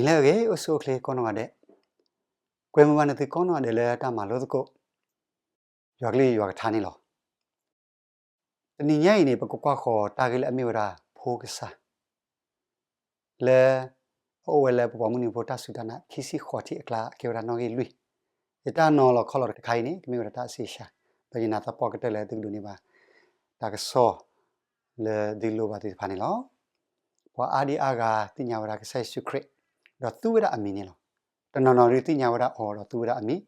လၢအဂ့ၤ အိၣ်ဆူၣ်အိၣ်ချ့ကိးနီၢ်ဂၤဒဲး, ကွဲမုာ်ဘၣ်နသုကိးနီၢ်ဂၤဒဲးလၢတၢ်မၤလိသကိး ယွၤကလုၢ်ယွၤကထါန့ၣ်လီၤ. တနံၤညါအံၤန့ၣ် ပကကွၢ်ဃီၤတၢ်ဂ့ၢ်လၢအမ့ၢ်ဝဲဒၣ်ဖိကစၢ် လၢအအိၣ်ဝဲလၢပပှၤမုၢ်နံၤဖိတၢ်စူၢ်တၢ်နာ် ခံဆံဃိးထံၣ်အကျါ အကဲဝဲဒၣ်နီၣ်ဂံၢ်လွံၢ်. ယတၢ်နီၤလီၤခီလီၤတခါအံၤန့ၣ် ကမ့ၢ်ဝဲဒၣ်တၢ်အဆံးအစှၤ, ဒီးယနာ်သပှၢ်ကတၢၢ်လၢသုကဒိးန့ၢ်ဘၣ် တၢ်ကစီၣ်လၢသုလိၣ်ဘၣ်သ့ၣ်တဖၣ်န့ၣ်လီၤ. ပှၤအါဒံအါဂၤသ့ၣ်ညါဝဲဒၣ်ကစၢ်ယ့ၣ်ၡူးခရံာ်, ဒီးသူဝဲဒၣ်အမံၤန့ၣ်လီၤ. တနီၤနီၤဒုးသ့ၣ်ညါဝဲဒၣ်အီၤဒီးသူဝဲဒၣ်အမံၤ,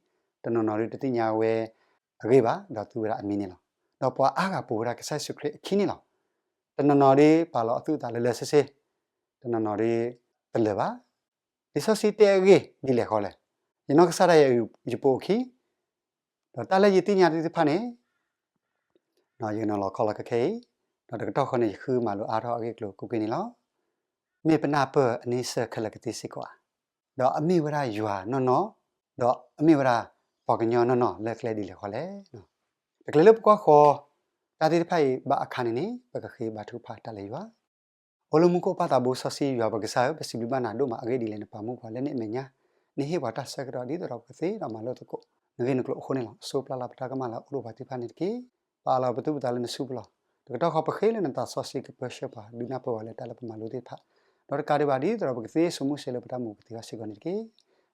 တနီၤနီၤဒုးတသ့ၣ်ညါဝဲအဂ့ၢ်ဘၣ် ဒီးသူဝဲဒၣ်အမံၤန့ၣ်လီၤ. ဒီးပှၤအါဂၤပိာ်ဝဲဒၣ်ကစၢ်ယ့ၣ်ၡူးခရံာ်အခံန့ၣ်လီၤ. တနီၤနီၤဒုးပာ်လီၤအသူၣ်အသးလၢလၢဆ့ဆ့, တနီၤနီၤဒုးတလၢာ်ဘၣ်. လံာ်စီဆှံတဲအဂ့ၢ်ဒ်လဲၣ်ဃီလဲၣ်. ယနီၢ်ကစၢ်ဒၣ်ယဲ ယပိာ်အခံ, ဒီးတၢ်လၢယသ့ၣ်ညါသ့ၣ်တဖၣ်န့ၣ် ယကနီၤလီၤခီလီၤခဲအံၤ, ဒီးတကတီၢ်ဃီန့ၣ် ယဃုမၤလိအါထီၣ်အဂ့ၢ်အကျိၤကွ့ၢ်ကွ့ၢ်န့ၣ်လီၤ. မ့ၢ်ပနၢ်ပၢၢ်အန့ဆၢၣ်ခဲလၢာ်ကသ့စ့ၢ်ကီးဧါ. ဒီးအမ့ၢ်ဝဲဒၣ်ယွၤနီၢ်နီၢ်, ဒီးအမ့ၢ်ဝဲဒၣ်ပှၤကညီနီၢ်နီၢ်လၢကျဲဒ်လဲၣ်ဃီလဲၣ်. တချုးလၢပကွၢ်ဃီၤတၢ်သ့ၣ်တဖၣ်အံၤဘၣ်အခါန့ၣ်န့ၣ် ပကဃ့ဘါထုကဖၣ်တၢ်လၢယွၤ. အိၣ်လၢမူခိၣ်ပၢ်သးဘိစီဆှံယွၤပကစၢ်ဧၢ, ပစံးဘျုးဘၣ်နၤဒိၣ်မးအဂ့ၢ်ဒ်လဲၣ် နပာ်မူပှၤလၢနမဲာ်ညါ, နဟ့ၣ်ပှၤတၢ်ဆၢကတီၢ်ဒ်သိးဒီးပကသ့ဒီးမၤလိသကိး နဂ့ၢ်နကျိၤအဃိန့ၣ်လီၤ. စိပျၢ်လၢပတၢ်ကမၣ်လၢအအိၣ်ဒီးပှၤသ့ၣ်တဖၣ်န့ၣ်တက့ၢ်. ပာ်လီၤပသူၣ်ပသးလၢနစုပူၤလီၤ. တကတီၢ်ဃီပဃ့လၢနသးစီဆှံကပၢဆှၢပှၤ ဒုးနၢ်ပၢၢ်ပှၤလၢတၢ်လၢပမၤလိသ့ၣ်တဖၣ်, ဒီးတကးဒံးဘၣ်ဒ်သိးဒီးပကသ့စိာ်မူစိာ်လၢပတၢ်မူပူၤကသ့ဘၣ်စ့ၢ်ကီးန့ၣ်တက့ၢ်.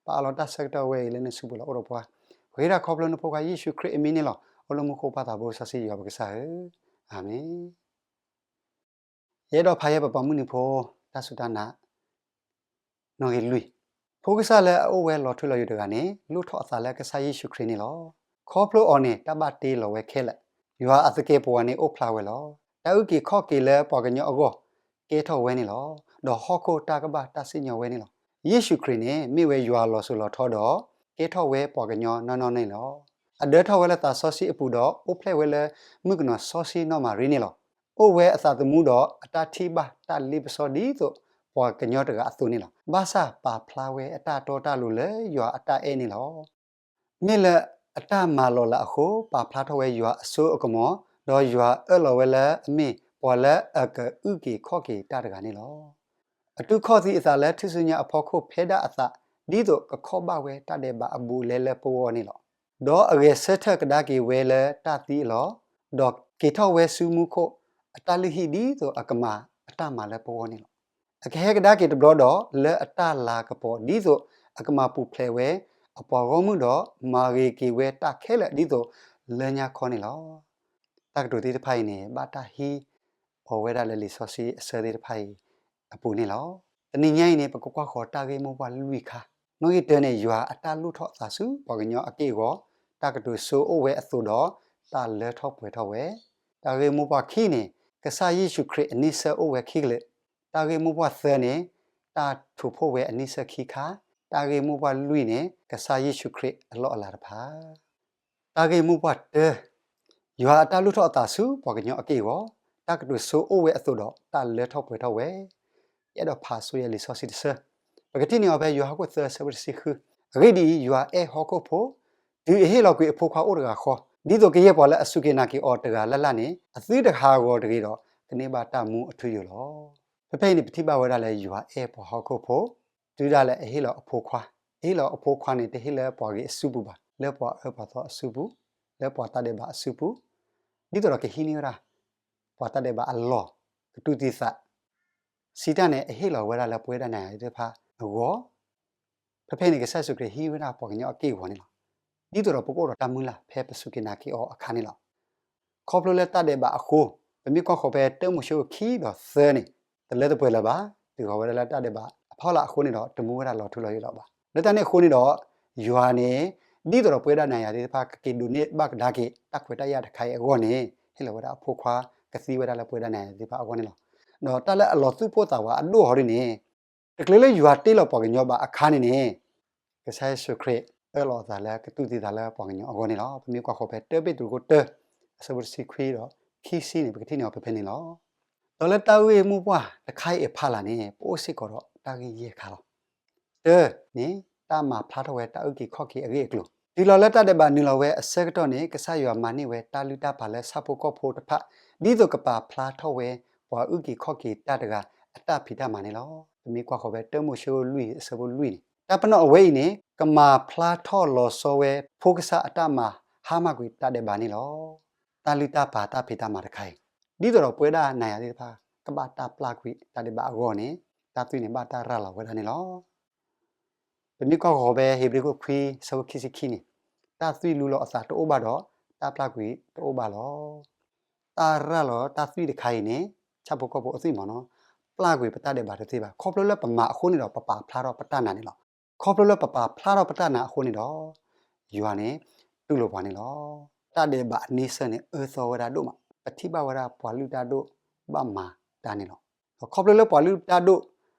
ပာ်လီၤတၢ်ဆၢကတီၢ်ဝဲအံၤလၢနစုပူၤလီၤ အိၣ်ဒီးပှၤ, ပဃ့တၢ်ခီဖျိနဖိခွါယ့ၣ်ၡူးခရံာ်အမံၤန့ၣ်လီၤ. အိၣ်လၢမူခိၣ်ပၢ်သးဘိစီဆှံယွၤပကစၢ်ဧၢ, အၤမ့ၣ်. ယအဲၣ်ဒိးဖးယဲပပှၤမုၢ်နံၤဖိ တၢ်စူၢ်တၢ်နာ် နီၣ်ဂံၢ်လွံၢ်. ဖိကစၢ်လၢအအိၣ်ဝဲလီၤထူလီၤယိာ်တဂၤန့ၣ် လိၣ်ထီၣ်အသးလၢကစၢ်ယ့ၣ်ၡူးခရံာ်န့ၣ်လီၤ. ခီဖျိအီၤန့ၣ် တၢ်ဘၣ်တ့လီၤဝဲခဲလၢာ်, ယွၤအသကဲာ်ပဝးန့ၣ်အိၣ်ဖျါဝဲလီၤ. တၢ်အုၣ်က့ၤခီၣ်က့ၤလၢပှၤကညီအဂီၢ် ကဲထီၣ်ဝဲန့ၣ်လီၤ. ဒီးဟီၣ်ခိၣ်တၢ်ကဘၣ်တၢ်စံၣ်ညီၣ်ဝဲန့ၣ်လီၤ. ယ့ၣ်ၡူးခရံာ်န့ၣ် မ့ၢ်ဝဲယွၤလီၤစိၤလီၤထီဒီး ကဲထီၣ်ဝဲပှၤကညီနီၢ်နီၢ်န့ၣ်လီၤ. အဒၢထီၣ်ဝဲလၢသးစီဆှံအပူၤဒီး အိၣ်ဖျဲၣ်ဝဲလၢမုၣ်ကနီၤစီဆှံနီၢ်မၤရံန့ၣ်လီၤ. အိၣ်ဝဲအသးသမူဒီးအတၢ်ထံၣ်ဘၣ်တၢ်လ့ပစီဒ်သိးပှၤကညီတဂၤအသိးန့ၣ်လီၤ. ဘၣ်ဆၣ်ပာ်ဖျါဝဲအတၢ်တီတၢ်လိၤလၢယွၤအတၢ်အဲၣ်န့ၣ်လီၤ. မ့ၢ်လၢအတၢ်မၤလီၤလးအဃိ ပာ်ဖျါထီၣ်ဝဲယွၤအစိအကမီၤ, ဒီးယွၤအၢၣ်လီၤဝဲလၢအမ့ၢ်ပှၤလၢအကအုၣ်က့ၤခီၣ်က့ၤတၢ်တဂၤန့ၣ်လီၤ. အတူၢ်ခီၣ်သံအသးလၢထူၣ်စုညါအဖီခိၣ်ဖဲဒၣ်အသး ဒ်သိးကခီၣ်ဘၣ်ဝဲတၢ်ဒဲးဘးအဘူးအလဲလၢပဂီၢ်န့ၣ်လီၤ. ဒီးအဂဲၤဆၢထၢၣ်ကဒါက့ၤဝဲလၢတၢ်သံအလီၢ်, ဒီးက့ၤထီၣ်ဝဲဆူမူခိၣ်အတၢ်လုၢ်ဟံၣ်ဒ်သိးအကမၤအတၢ်မၤလၢပဂီၢ်န့ၣ်လီၤ. အကဟဲကဒါက့ၤတဘျီဒီး လၢအတၢ်လၤကပီၤဒ်သိးအကမၤပူၤဖျဲးဝဲအပှၤဂီၢ်မုၢ်ဒီး မၤဂ့ၤက့ၤဝဲတၢ်ခဲလၢာ်ဒ်သိးလၢညါခီန့ၣ်လီၤ. တၢ်ကတိၤသ့ၣ်တဖၣ်အံၤန့ၣ် ဘၣ်တၢ်ဟံးအီၤဝဲဒၣ်လၢလံာ်စီဆှံအဆၢသ့ၣ်တဖၣ်အံၤအပူၤန့ၣ်လီၤ. တနံၤညါအံၤန့ၣ် ပကကွၢ်ဃီၤတၢ်ဂ့ၢ်မိၢ်ပှၢ်လွံၢ်ခါ, နီၣ်ဂံၢ်တၢန့ၣ် ယွၤအတၢ်လိၣ်ထီၣ်အသးဆူပှၤကညီအက့ၢ်အဂီၤ, တၢ်ကတိၤဆိအိၣ်ဝဲအသိးဒီး တၢ်လၢထီၣ်ပှဲၤထီၣ်ဝဲ. တၢ်ဂ့ၢ်မိၢ်ပှၢ်ခံန့ၣ် ကစၢ်ယ့ၣ်ၡူးခရံာ်အန့ဆၢၣ်အိၣ်ဝဲခံကလုာ်, တၢ်ဂ့ၢ်မိၢ်ပှၢ်သၢန့ၣ် တၢ်ထူးဖှိၣ်ဝဲအန့ဆၢၣ်ခံခါ, တၢ်ဂ့ၢ်မိၢ်ပှၢ်လွံၢ်န့ၣ် ကစၢ်ယ့ၣ်ၡူးခရံာ်အလီၢ်အလၤတဖၣ် တၢ်ဂ့ၢ်မိၢ်ပှၢ်တၢ, ယွၤအတၢ်လိၣ်ထီၣ်အသးဆူပှၤကညီအက့ၢ်အဂီၤ, တၢ်ကတိၤဆိအိၣ်ဝဲအသိးဒီး တၢ်လၢထီၣ်ပှဲၤထီၣ်ဝဲ. ယအဲၣ်ဒိးဖးဆိယဲလံာ်စီဆှံတဆၢ, ပကထံၣ်န့ၢ်အီၤဖဲယိၤဟၣ်ခိၣ်သၢဆၢဖိတဆံဃု, အဂ့ၢ်ဒ်အံၤ, ယွၤအဲၣ်ဟီၣ်ခိၣ်ဖိ, တုၤအဟ့ၣ်လီၤကွံာ်အဖိခွါအိၣ်တဂၤဃီ, ဒ်သိးကယဲၢ်ပှၤလၢအစူၢ်က့ၤနာ်က့ၤအီၤတဂၤလၢ်လၢ်န့ၣ် အသုတဟးဂီၤတဂ့ၤဒီး ကန့ၢ်ဘၣ်တၢ်မူအထူအယိာ်လီၤ. ဖဲဖဲအံၤန့ၣ် ပထံၣ်ဘၣ်ဝဲဒၣ်လၢယွၤအဲၣ်ပှၤဟီၣ်ခိၣ်ဖိ, တုၤဒၣ်လဲာ်အဟ့ၣ်လီၤအဖိခွါ, အဟ့ၣ်လီၤအဖိခွါန့ၣ် တဟ့ၣ်လၢပှၤဂ့ၤအစုပူၤဘၣ်, လၢပှၤအၢပှၤသီအစုပူၤ, လၢပှၤတၢ်ဒဲးဘးအစုပူၤ, ဒ်သိးဒီးကဟံးန့ၢ်ဝဲဒၣ် ပှၤတၢ်ဒဲးဘးအလီၢ်, ကတူၢ်သံသး, စံးတၢ်န့ၣ် အဟ့ၣ်လီၤဝဲဒၣ်လၢပဝဲဒၣ်နၤယၤသ့ၣ်တဖၣ်အဂီၢ်, ဖဲဖဲအံၤန့ၣ် ကစၢ်ယ့ၣ်ၡူးခရံာ်ဟံးဝဲဒၣ်ပှၤကညီအက့ၢ်အဂီၤန့ၣ်လီၤ. ဒ်သိးဒီးပကအိၣ်ဒီးတၢ်မုၢ်လၢ်ဖဲပစူၢ်က့ၤနာ်က့ၤအီၤအခါန့ၣ်လီၤ. ခီဖျိလၢတၢ်ဒဲးဘးအဃိ, ပမ့ၢ်ကွၢ်ဃီၤဖဲတၢမိၤၡ့အခံဒီးသၢန့ၣ်, တလၢတပှဲၤလၢၤဘၣ်, တုၤဃီၤဝဲဒၣ်လၢတၢ်ဒဲးဘးအဖီလာ်အဃိန့ၣ်ဒီး တမူဝဲဒၣ်လီၤထူလီၤယိာ်လၢၤဘၣ်. လၢတၢ်န့ၣ်အဃိန့ၣ်ဒီး ယွၤန့ၣ် ဒ်သိးဒီးပဝဲဒၣ်နၤယၤသ့ၣ်တဖၣ် ကက့ၤဒိးန့ၢ်ဘၣ်ကဒါက့ၤ တၢ်ခွဲးတၢ်ယာ်တခါအံၤအဂီၢ်န့ၣ် ဟ့ၣ်လီၤဝဲဒၣ်အဖိခွါ ကသံဝဲဒၣ်လၢပဝဲဒၣ်နၤယၤသ့ၣ်တဖၣ်အဂီၢ်န့ၣ်လီၤ. ဒီးတၢ်လၢအလီၤသူၣ်ပိၢ်သးဝးအဒိၣ်အီၤဒ်န့ၣ်, တချုးလၢယွၤတ့လီၤပှၤကညီဘၣ်အခါန့ၣ်န့ၣ်, ကစၢ်ယ့ၣ်ၡူးခရံာ်အၢၣ်လီၤအသးလၢကတူၢ်သံသးလၢပှၤကညီအဂီၢ်န့ၣ်လီၤ. ပမ့ၢ်ကွၢ်ဃီၤဖဲတၢပ့းတရူးခိၣ်တၢ အဆၢဖိတဆံခွံဒီးခံဆံန့ၣ် ပကထံၣ်န့ၢ်အီၤဖဲဖဲန့ၣ်လီၤ. ဒီးလၢတၢ်ဂ့ၢ်မိၢ်ပှၢ်တခါအံၤအဖီလာ်န့ၣ် ပအိၣ်စ့ၢ်ကီးဒီးတၢ်ဂ့ၢ်ယဲၢ်ခါလီၤ. တၢန့ၣ် တၢ်မၤဖျါထီၣ်ဝဲတၢ်အုၣ်က့ၤခီၣ်က့ၤအဂ့ၢ်အကျိၤ, တုၤလီၤလၢတၢ်ဒဲးဘးနုာ်လီၤဝဲအဆၢကတီၢ်န့ၣ် ကစၢ်ယွၤမၤန့ၢ်ဝဲတၢ်လုၢ်တၢ်ပာ်လၢဆၣ်ဖိကီၢ်ဖိတဖၣ် ဒ်သိးကပာ်ဖျါထီၣ်ဝဲ ပှၤအုၣ်က့ၤခီၣ်က့ၤတၢ်တဂၤအတၢ်ဖံးတၢ်မၤန့ၣ်လီၤ. ပမ့ၢ်ကွၢ်ဃီၤဖဲတၢမိၤၡ့လွံၢ်အဆၢဖိလွံၢ်န့ၣ်, တၢ်ပနီၣ်အဝဲအံၤန့ၣ် ကမၤဖျါထီၣ်လီၤဆီဝဲ ဖိကစၢ်အတၢ်မၤဟါမၢ်ကွံာ်တၢ်ဒဲးဘးန့ၣ်လီၤ. တၢ်လုၢ်တၢ်ပာ်တၢ်ဖံးတၢ်မၤတခါအံၤ, ဒ်သိးဒီးပဝဲဒၣ်နၤယၤသ့ၣ်တဖၣ် ကဘၣ်တၢ်ပျၢ်ကွံာ်တၢ်ဒဲးဘးအဂီၢ်န့ၣ်, တၢ်သွံၣ်န့ၣ်ဘၣ်တၢ်ရၤလီၤဝဲဒၣ်န့ၣ်လီၤ. ပမ့ၢ်ကွၢ်ဃီၤဖဲ ဧ့ၤဘြံၤခိၣ်ခွံ ဆၢဖိခံဆံခံန့ၣ်, တၢ်သွံၣ်လူလီၤအသးတအိၣ်ဘၣ်ဒီး တၢ်ပျၢ်ကွံာ်တအိၣ်ဘၣ်လီၤ. တၢ်ရၤလီၤတၢ်သွံၣ်တခါအံၤန့ၣ် ဆၣ်ဖိကီၢ်ဖိအသွံၣ်မ့ၢ်နီၤ, ပျၢ်ကွံာ်ပတၢ်ဒဲးဘးတသ့ဘၣ်. ခီဖျိလၢပမၤအဃိန့ၣ်ဒီး ပပာ်ဖျါထီၣ်ပတၢ်နာ်န့ၣ်လီၤ. ခီဖျိလၢပပာ်ဖျါထီၣ်ပတၢ်နာ်အဃိန့ၣ်ဒီး ယွၤန့ၣ်တူၢ်လိာ်ပှၤန့ၣ်လီၤ. တၢ်ဒဲးဘးအန့ဆၢၣ်န့ၣ် အၢသီဝဲဒၣ်ဒိၣ်မး, ပထံၣ်ဘၣ်ဝဲဒၣ်ပှၤလုၢ်တၢ်ဒိၣ်ဘၣ်မၤတၢ်န့ၣ်လီၤ. ဒီးခီဖျိလၢပှၤလုၢ်တၢ်ဒိၣ်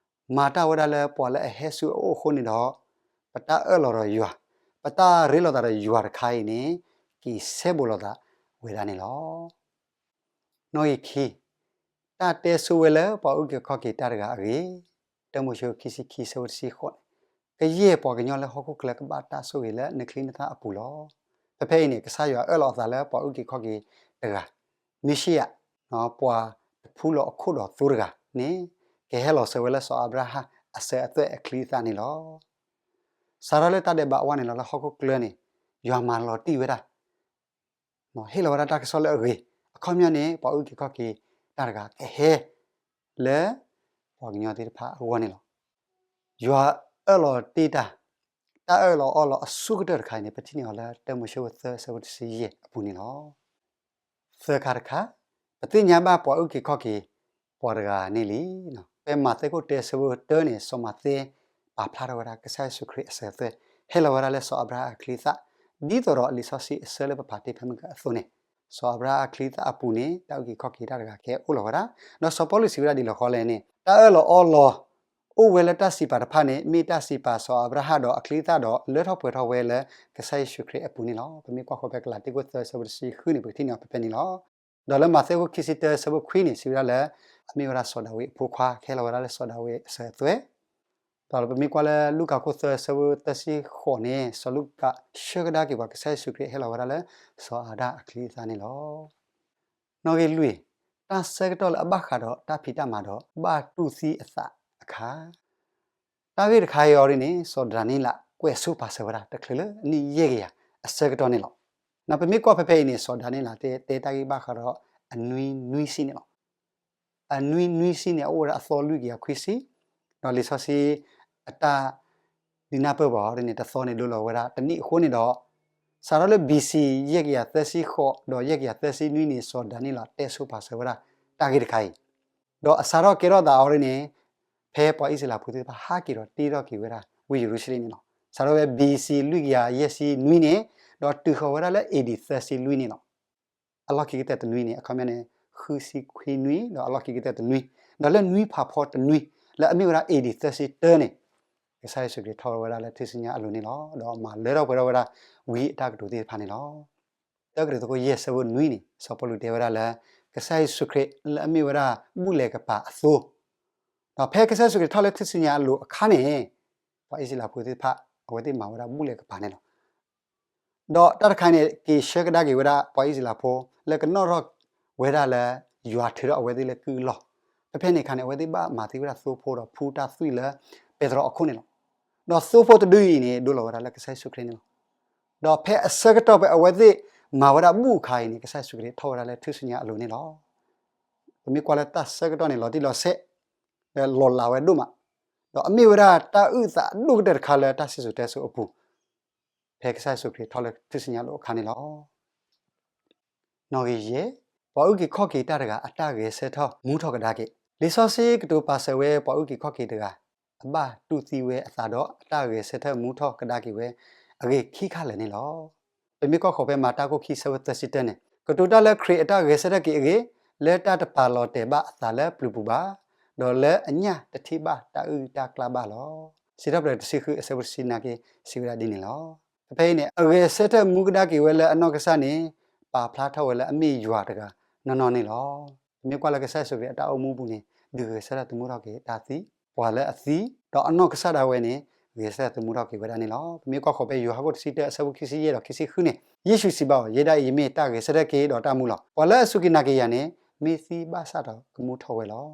မၤတၢ်ဝဲဒၣ်လၢပှၤလၢအဟဲဆူအအိၣ်အဃိန့ၣ်ဒီး, ပတၢ်အၢၣ်လီၤဒီးယွၤ, ပတၢ်ရ့လိာ်သးဒီးယွၤတခါအံၤန့ၣ် က့ၤဆဲးဘိးလိာ်သးဝဲဒၣ်န့ၣ်လီၤ. နီၣ်ဂံၢ်ခံ, တၢ်တဲဆိဝဲလၢပှၤအုၣ်က့ၤခီၣ်က့ၤတၢ်တဂၤအဂ့ၢ်, တၢမိၤၡ့ခံဆံခံ ဆၢဖိတဆံဃိးန့ၣ်, ကယဲၢ်ပှၤကညီလၢဟီၣ်ခိၣ်ချၢကဘၣ်တၢ်ဆိၣ်ဂ့ၤလၢနချံနသၣ်အပူၤလီၤ. ဖဲဖဲအံၤန့ၣ် ကစၢ်ယွၤအၢၣ်လီၤအသးလၢပှၤအုၣ်က့ၤခီၣ်က့ၤတဂၤ, မ့ၣ်ၡံအၤ, ပှၤတဖူလီၤအခိၣ်ဒီးသိတဂၤန့ၣ် ကဟဲလီၤစၢၤဝဲလၢစီၤအၤဘြၤဟၣ်အစၢၤအသွဲၣ်အချံအသၣ်န့ၣ်လီၤ. စးထီၣ်လၢတၢ်ဒဲးဘးအဝဲန့ၣ်လီၤ လၢဟီၣ်ခိၣ်ချၢန့ၣ် ယွၤမၤလီၤတံၢ်ဝဲဒၣ် ဟ့ၣ်လီၤဝဲဒၣ်တၢ်ကစီၣ်လၢအဂ့ၤ, အခီပညီန့ၣ် ပှၤအုၣ်က့ၤခီၣ်က့ၤတၢ်တဂၤကဟဲ လၢပှၤကညီသ့ၣ်တဖၣ်အဂီၢ်န့ၣ်လီၤ. ယွၤအၢၣ်လီၤတ့ၢ်တၢ်, တၢ်အၢၣ်လီၤအီလီၤအဆိကတၢၢ်တခါအံၤန့ၣ် ပထံၣ်န့ၢ်အီၤလၢတၢမိၤၡ့သၢ ဆၢဖိတဆံယဲၢ်အပူၤန့ၣ်လီၤ. သၢခါတခါ, ပသ့ၣ်ညါဘၣ်ပှၤအုၣ်က့ၤခီၣ်က့ၤပှၤတဂၤန့ၣ်လံ. ဖဲမးသဲခိၣ်တၢ ဆၢဖိတၢန့ၣ် စီၤမးသဲပာ်ဖျါထီၣ်ဝဲဒၣ်ကစၢ်ယ့ၣ်ၡူးခရံာ်အစၢၤအသွဲၣ် ဟဲလီၤဝဲဒၣ်လၢစီၤအၤဘြၤဟၣ်အချံအသၣ်, ဒ်သိးဒီးလံာ်စီဆှံအဆၢလၢပဖးတ့ၢ်ဖဲမုၢ်ဂီၤအသိးန့ၣ်, စီၤအၤဘြၤဟၣ်အချံအသၣ်အပူၤန့ၣ် တၢ်အုၣ်က့ၤခီၣ်က့ၤတၢ်တဂၤကဟဲအိၣ်လီၤဝဲဒၣ်, ဒီးစီၤပီလူးစံးဝဲဒၣ်ဒ်လဲၣ်ဃီလဲၣ်န့ၣ်, တၢ်အၢၣ်လီၤအီလီၤ အိၣ်ဝဲလၢတၢ်စံးပာ်တဖၣ်န့ၣ် မ့ၢ်တၢ်စံးပာ်စီၤအၤဘြၤဟၣ်ဒီးအချံအသၣ်ဒီး လၢထီၣ်ပှဲၤထီၣ်ဝဲလၢကစၢ်ယ့ၣ်ၡူးခရံာ်အပူၤန့ၣ်လီၤ. ပမ့ၢ်ကွၢ်ဃီဖဲကလၤတံခိၣ်သၢ ဆၢဖိတဆံဃုန့ၣ် ပကထံၣ်န့ၢ်အီၤဖဲဖဲန့ၣ်လီၤ. ဒီးလၢမးသဲခိၣ်ခံဆံတၢ ဆၢဖိခွံန့ၣ် စံးဝဲဒၣ်လၢ အမ့ၢ်ဝဲဒၣ်စီၤဒၤဝံးအဖိခွါ ကဟဲလီၤဝဲဒၣ်လၢစီၤဒၤဝံးအစၢၤအသွဲၣ်, ဒီးပမ့ၢ်ကွၢ်လၢလူၤကၣ်ခိၣ်သၢ ဆၢဖိသၢဆံဃိးန့ၣ် စီၤလူၤကၣ်ဆှၢကဒါက့ၤပှၤ ကစၢ်ယ့ၣ်ၡူးခရံာ်ဟဲလီၤဝဲဒၣ်လၢစီၤအၤဒၣ်အချံအသၣ်န့ၣ်လီၤ. နီၣ်ဂံၢ်လွံၢ်, တၢ်ဆၢကတီၢ်လၢအဘၣ်ဃးဒီးတၢ်ဖံးတၢ်မၤဒီး ဘၣ်တူၢ်သံအသးအခါ တၢ်ဂ့ၢ်တခါအံၤအီၤဒ်န့ၣ် စီၤဒၤနံးယ့လးကွဲးဆိပာ်စၢၤဝဲဒၣ် တချုးလၢအနံၣ်ယဲၢ်ကယၤအဆၢကတီၢ်န့ၣ်လီၤ. ပမ့ၢ်ကွၢ်ဖဲဖဲအံၤန့ၣ် စီၤဒၤနံးယ့လးတဲတၢ်ဂ့ၢ်ဘၣ်ဃးဒီးအနွံနွံဆံန့ၣ်လီၤ. အနွံနွံဆံန့ၣ် အအိၣ်ဝဲဒၣ်အသီလွံၢ်ကယၤခွံဆံ, ဒီးလံာ်စီဆှံအတၢ်ဒုးနၢ်ပၢၢ်ပှၤအီၤဒ်န့ၣ် တသီန့ၣ်ဒိလီၤဝဲဒၣ်တနံၣ်အဃိန့ၣ်ဒီး စးထီၣ်လၢ ဘီၣ်စံၣ် ယဲၢ်ကယၤသၢဆံဃိး ဒီးယဲၢ်ကယၤသၢဆံနွံန့ၣ် စီၤဒၤနံးယ့လးတဲဆိပာ်စၢၤဝဲဒၣ်တၢ်ဂ့ၢ်တခါအံၤ, ဒီးအစးထီၣ်ကဲထီၣ်သးအီၤဒ်န့ၣ် ဖဲပှၤအံၣ်စရ့လးဖိသ့ၣ်တဖၣ်ဟးက့ၤဒီးတ့ထီၣ်က့ၤဝဲဒၣ်ဝ့ၢ်ယရူၤၡလ့ၣ်န့ၣ်လီၤ. စးထီၣ်ဖဲ ဘီၣ်စံၣ် လွံၢ်ကယၤယဲၢ်ဆံနွံန့ၣ် ဒီးတုၤဃီၤဝဲဒၣ်လၢ အ့ၣ်ဒံၣ် သၢဆံလွံၢ်န့ၣ်လီၤ. အလီၢ်ခံကတၢၢ်တနွံန့ၣ် အခီပညီန့ၣ် ဃုဆံခွံနွံ ဒီးအလီၢ်ခံကတၢၢ်တနွံ, ဒီးလၢနွံဖးဖီတနွံ လၢအမ့ၢ်ဝဲဒၣ် အ့ၣ်ဒံၣ် သၢဆံတၢန့ၣ် ကစၢ်ယ့ၣ်ၡူးခရံာ်ထီၣ်ဝဲဒၣ်လၢထူၣ်စုညါအလိၤန့ၣ်လီၤ. ဒီးမၤလၢထီၣ်ပှဲၤထီၣ်ဝဲဒၣ်ဝံအတၢ်ကတိၤသ့ၣ်တဖၣ်န့ၣ်လီၤ. တၢကရံၣ်သူး ယဲၢ် ဆၢဖိနွံန့ၣ် စီၤပီလူးတဲဝဲဒၣ်လၢ ကစၢ်ယ့ၣ်ၡူးခရံာ်လၢအမ့ၢ်ဝဲဒၣ်ဘူၣ်လဲၤကပၤအသိ ဒီးဖဲကစၢ်ယ့ၣ်ၡူးခရံာ်ထီၣ်လၢထူၣ်စုညါအလိၤအခါန့ၣ် ပှၤအံၣ်စရ့လးဖိသ့ၣ်တဖၣ် အဝဲသ့ၣ်မၤဝဲဒၣ်ဘူၣ်လဲၤကပၤန့ၣ်လီၤ. ဒီးတၢ်တခါန့ၣ် က့ၤဆှၢကဒါက့ၤဝဲဒၣ်ပှၤအံၣ်စရ့လးဖိ လၢကနီၣ်ထီၣ်ဝဲဒၣ်လၢ ယွၤထုးထီၣ်အဝဲသ့ၣ်လၢကုၢ်အလီၢ်, ဖဲဖဲန့ၣ်အခါန့ၣ် အဝဲသ့ၣ်ဘၣ်မၤသံဝဲဒၣ်သိဖိဒီးဖှူတၢ်သွံၣ်လၢပဲတြီအခိၣ်န့ၣ်လီၤ. ဒီးသိဖိတဒုအံၤန့ၣ် ဒိလီၤဝဲဒၣ်လၢကစၢ်ယ့ၣ်ၡူးခရံာ်န့ၣ်လီၤ. ဒီးဖဲအဆၢကတီၢ်ဖဲအဝဲသ့ၣ်မၤဝဲဒၣ်ဘူၣ်အခါအံၤန့ၣ် ကစၢ်ယ့ၣ်ၡူးခရံာ်ထီၣ်ဝဲဒၣ်လၢထူၣ်စုညါအလိၤန့ၣ်လီၤ. ပမ့ၢ်ကွၢ်လၢတၢ်ဆၢကတီၢ်န့ၣ် လီၤတံၢ်လီၤဆဲး လီၤလးဝဲဒိၣ်မး, ဒီးအမ့ၢ်ဝဲဒၣ်တၢ်အုၣ်သးအဒိၣ်ကတၢၢ်တခါလၢတၢ်စံၣ်စိၤတဲစိၤအပူၤ ဖဲကစၢ်ယ့ၣ်ၡူးခရံာ်ထီၣ်လၢထူၣ်စုညါအလိၤအခါန့ၣ်လီၤ. နီၣ်ဂံၢ်ယဲၢ်, ပှၤအုၣ်က့ၤခီၣ်က့ၤတၢ်တဂၤအတၢ်ဂဲၤဆၢထၢၣ်မူထီၣ်ကဒါက့ၤ. လံာ်စီဆှံကတိၤပာ်စၢၤဝဲပှၤအုၣ်က့ၤခီၣ်က့ၤတဂၤ အဘၣ်တူၢ်သံဝဲအသးဒီးအတၢ်ဂဲၤဆၢထၢၣ်မူထီၣ်ကဒါက့ၤဝဲ အဂ့ၢ်ခံခါလၢာ်န့ၣ်လီၤ. ပမ့ၢ်ကွၢ်ဃီၤဖဲမၤတၢ်ခိၣ်ခံဆၢဖိသၢဆံတၢန့ၣ် ကတိၤတၢ်လၢခရံာ်အတၢ်ဂဲၤဆၢထၢၣ်က့ၤအဂ့ၢ် လၢတၢ်တပာ်လီၤတဲာ်ဘၣ်အသးလၢပျုၤပူၤဘၣ်, ဒီးလၢအညၣ်တထံၣ်ဘၣ်တၢ်အုၣ်တၢ်ကျၢ်ဘၣ်လီၤ. စံးထီၣ်ပတြၢၤတဆံဃုအဆၢဖိတဆံနာ်က့ စံးဝဲဒၣ်ဒ်န့ၣ်လီၤ. ဖဲဖဲအံၤန့ၣ် အဂဲၤဆၢထၢၣ်မူကဒါက့ၤဝဲလၢအနီၢ်ကစၢ်န့ၣ် ပာ်ဖျါထီၣ်ဝဲလၢအမ့ၢ်ယွၤတဂၤနီၢ်နီၢ်န့ၣ်လီၤ. ပမ့ၢ်ကွၢ်လၢကစၢ်ယ့ၣ်ၡူးခရံာ်အတၢ်အိၣ်မူပူၤန့ၣ် ဒုးဂဲၤဆၢထၢၣ်သမူထီၣ်က့ၤတၢ်သံ, ပှၤလၢအသံ, ဒီးအနီၢ်ကစၢ်ဒၣ်ဝဲန့ၣ် ဂဲၤဆၢထၢၣ်သမူထီၣ်က့ၤဝဲဒၣ်န့ၣ်လီၤ. ပမ့ၢ်ကွၢ်ဃီၤဖဲယိၤဟၣ်ခိၣ်တဆံတၢအဆၢဖိခံဆံယဲၢ်ဒီးခံဆံဃုန့ၣ် ယ့ၣ်ၡူးစံးဘၣ်အီၤ, ယဲဒၣ်အံၤယမ့ၢ်တၢ်ဂဲၤဆၢထၢၣ်က့ၤဒီးတၢ်မူလီၤ. ပှၤလၢအစူၢ်က့ၤနာ်က့ၤယၤန့ၣ် မ့ၢ်သံဘၣ်ဆၣ်ဒီးကမူထီၣ်ဝဲလီၤ.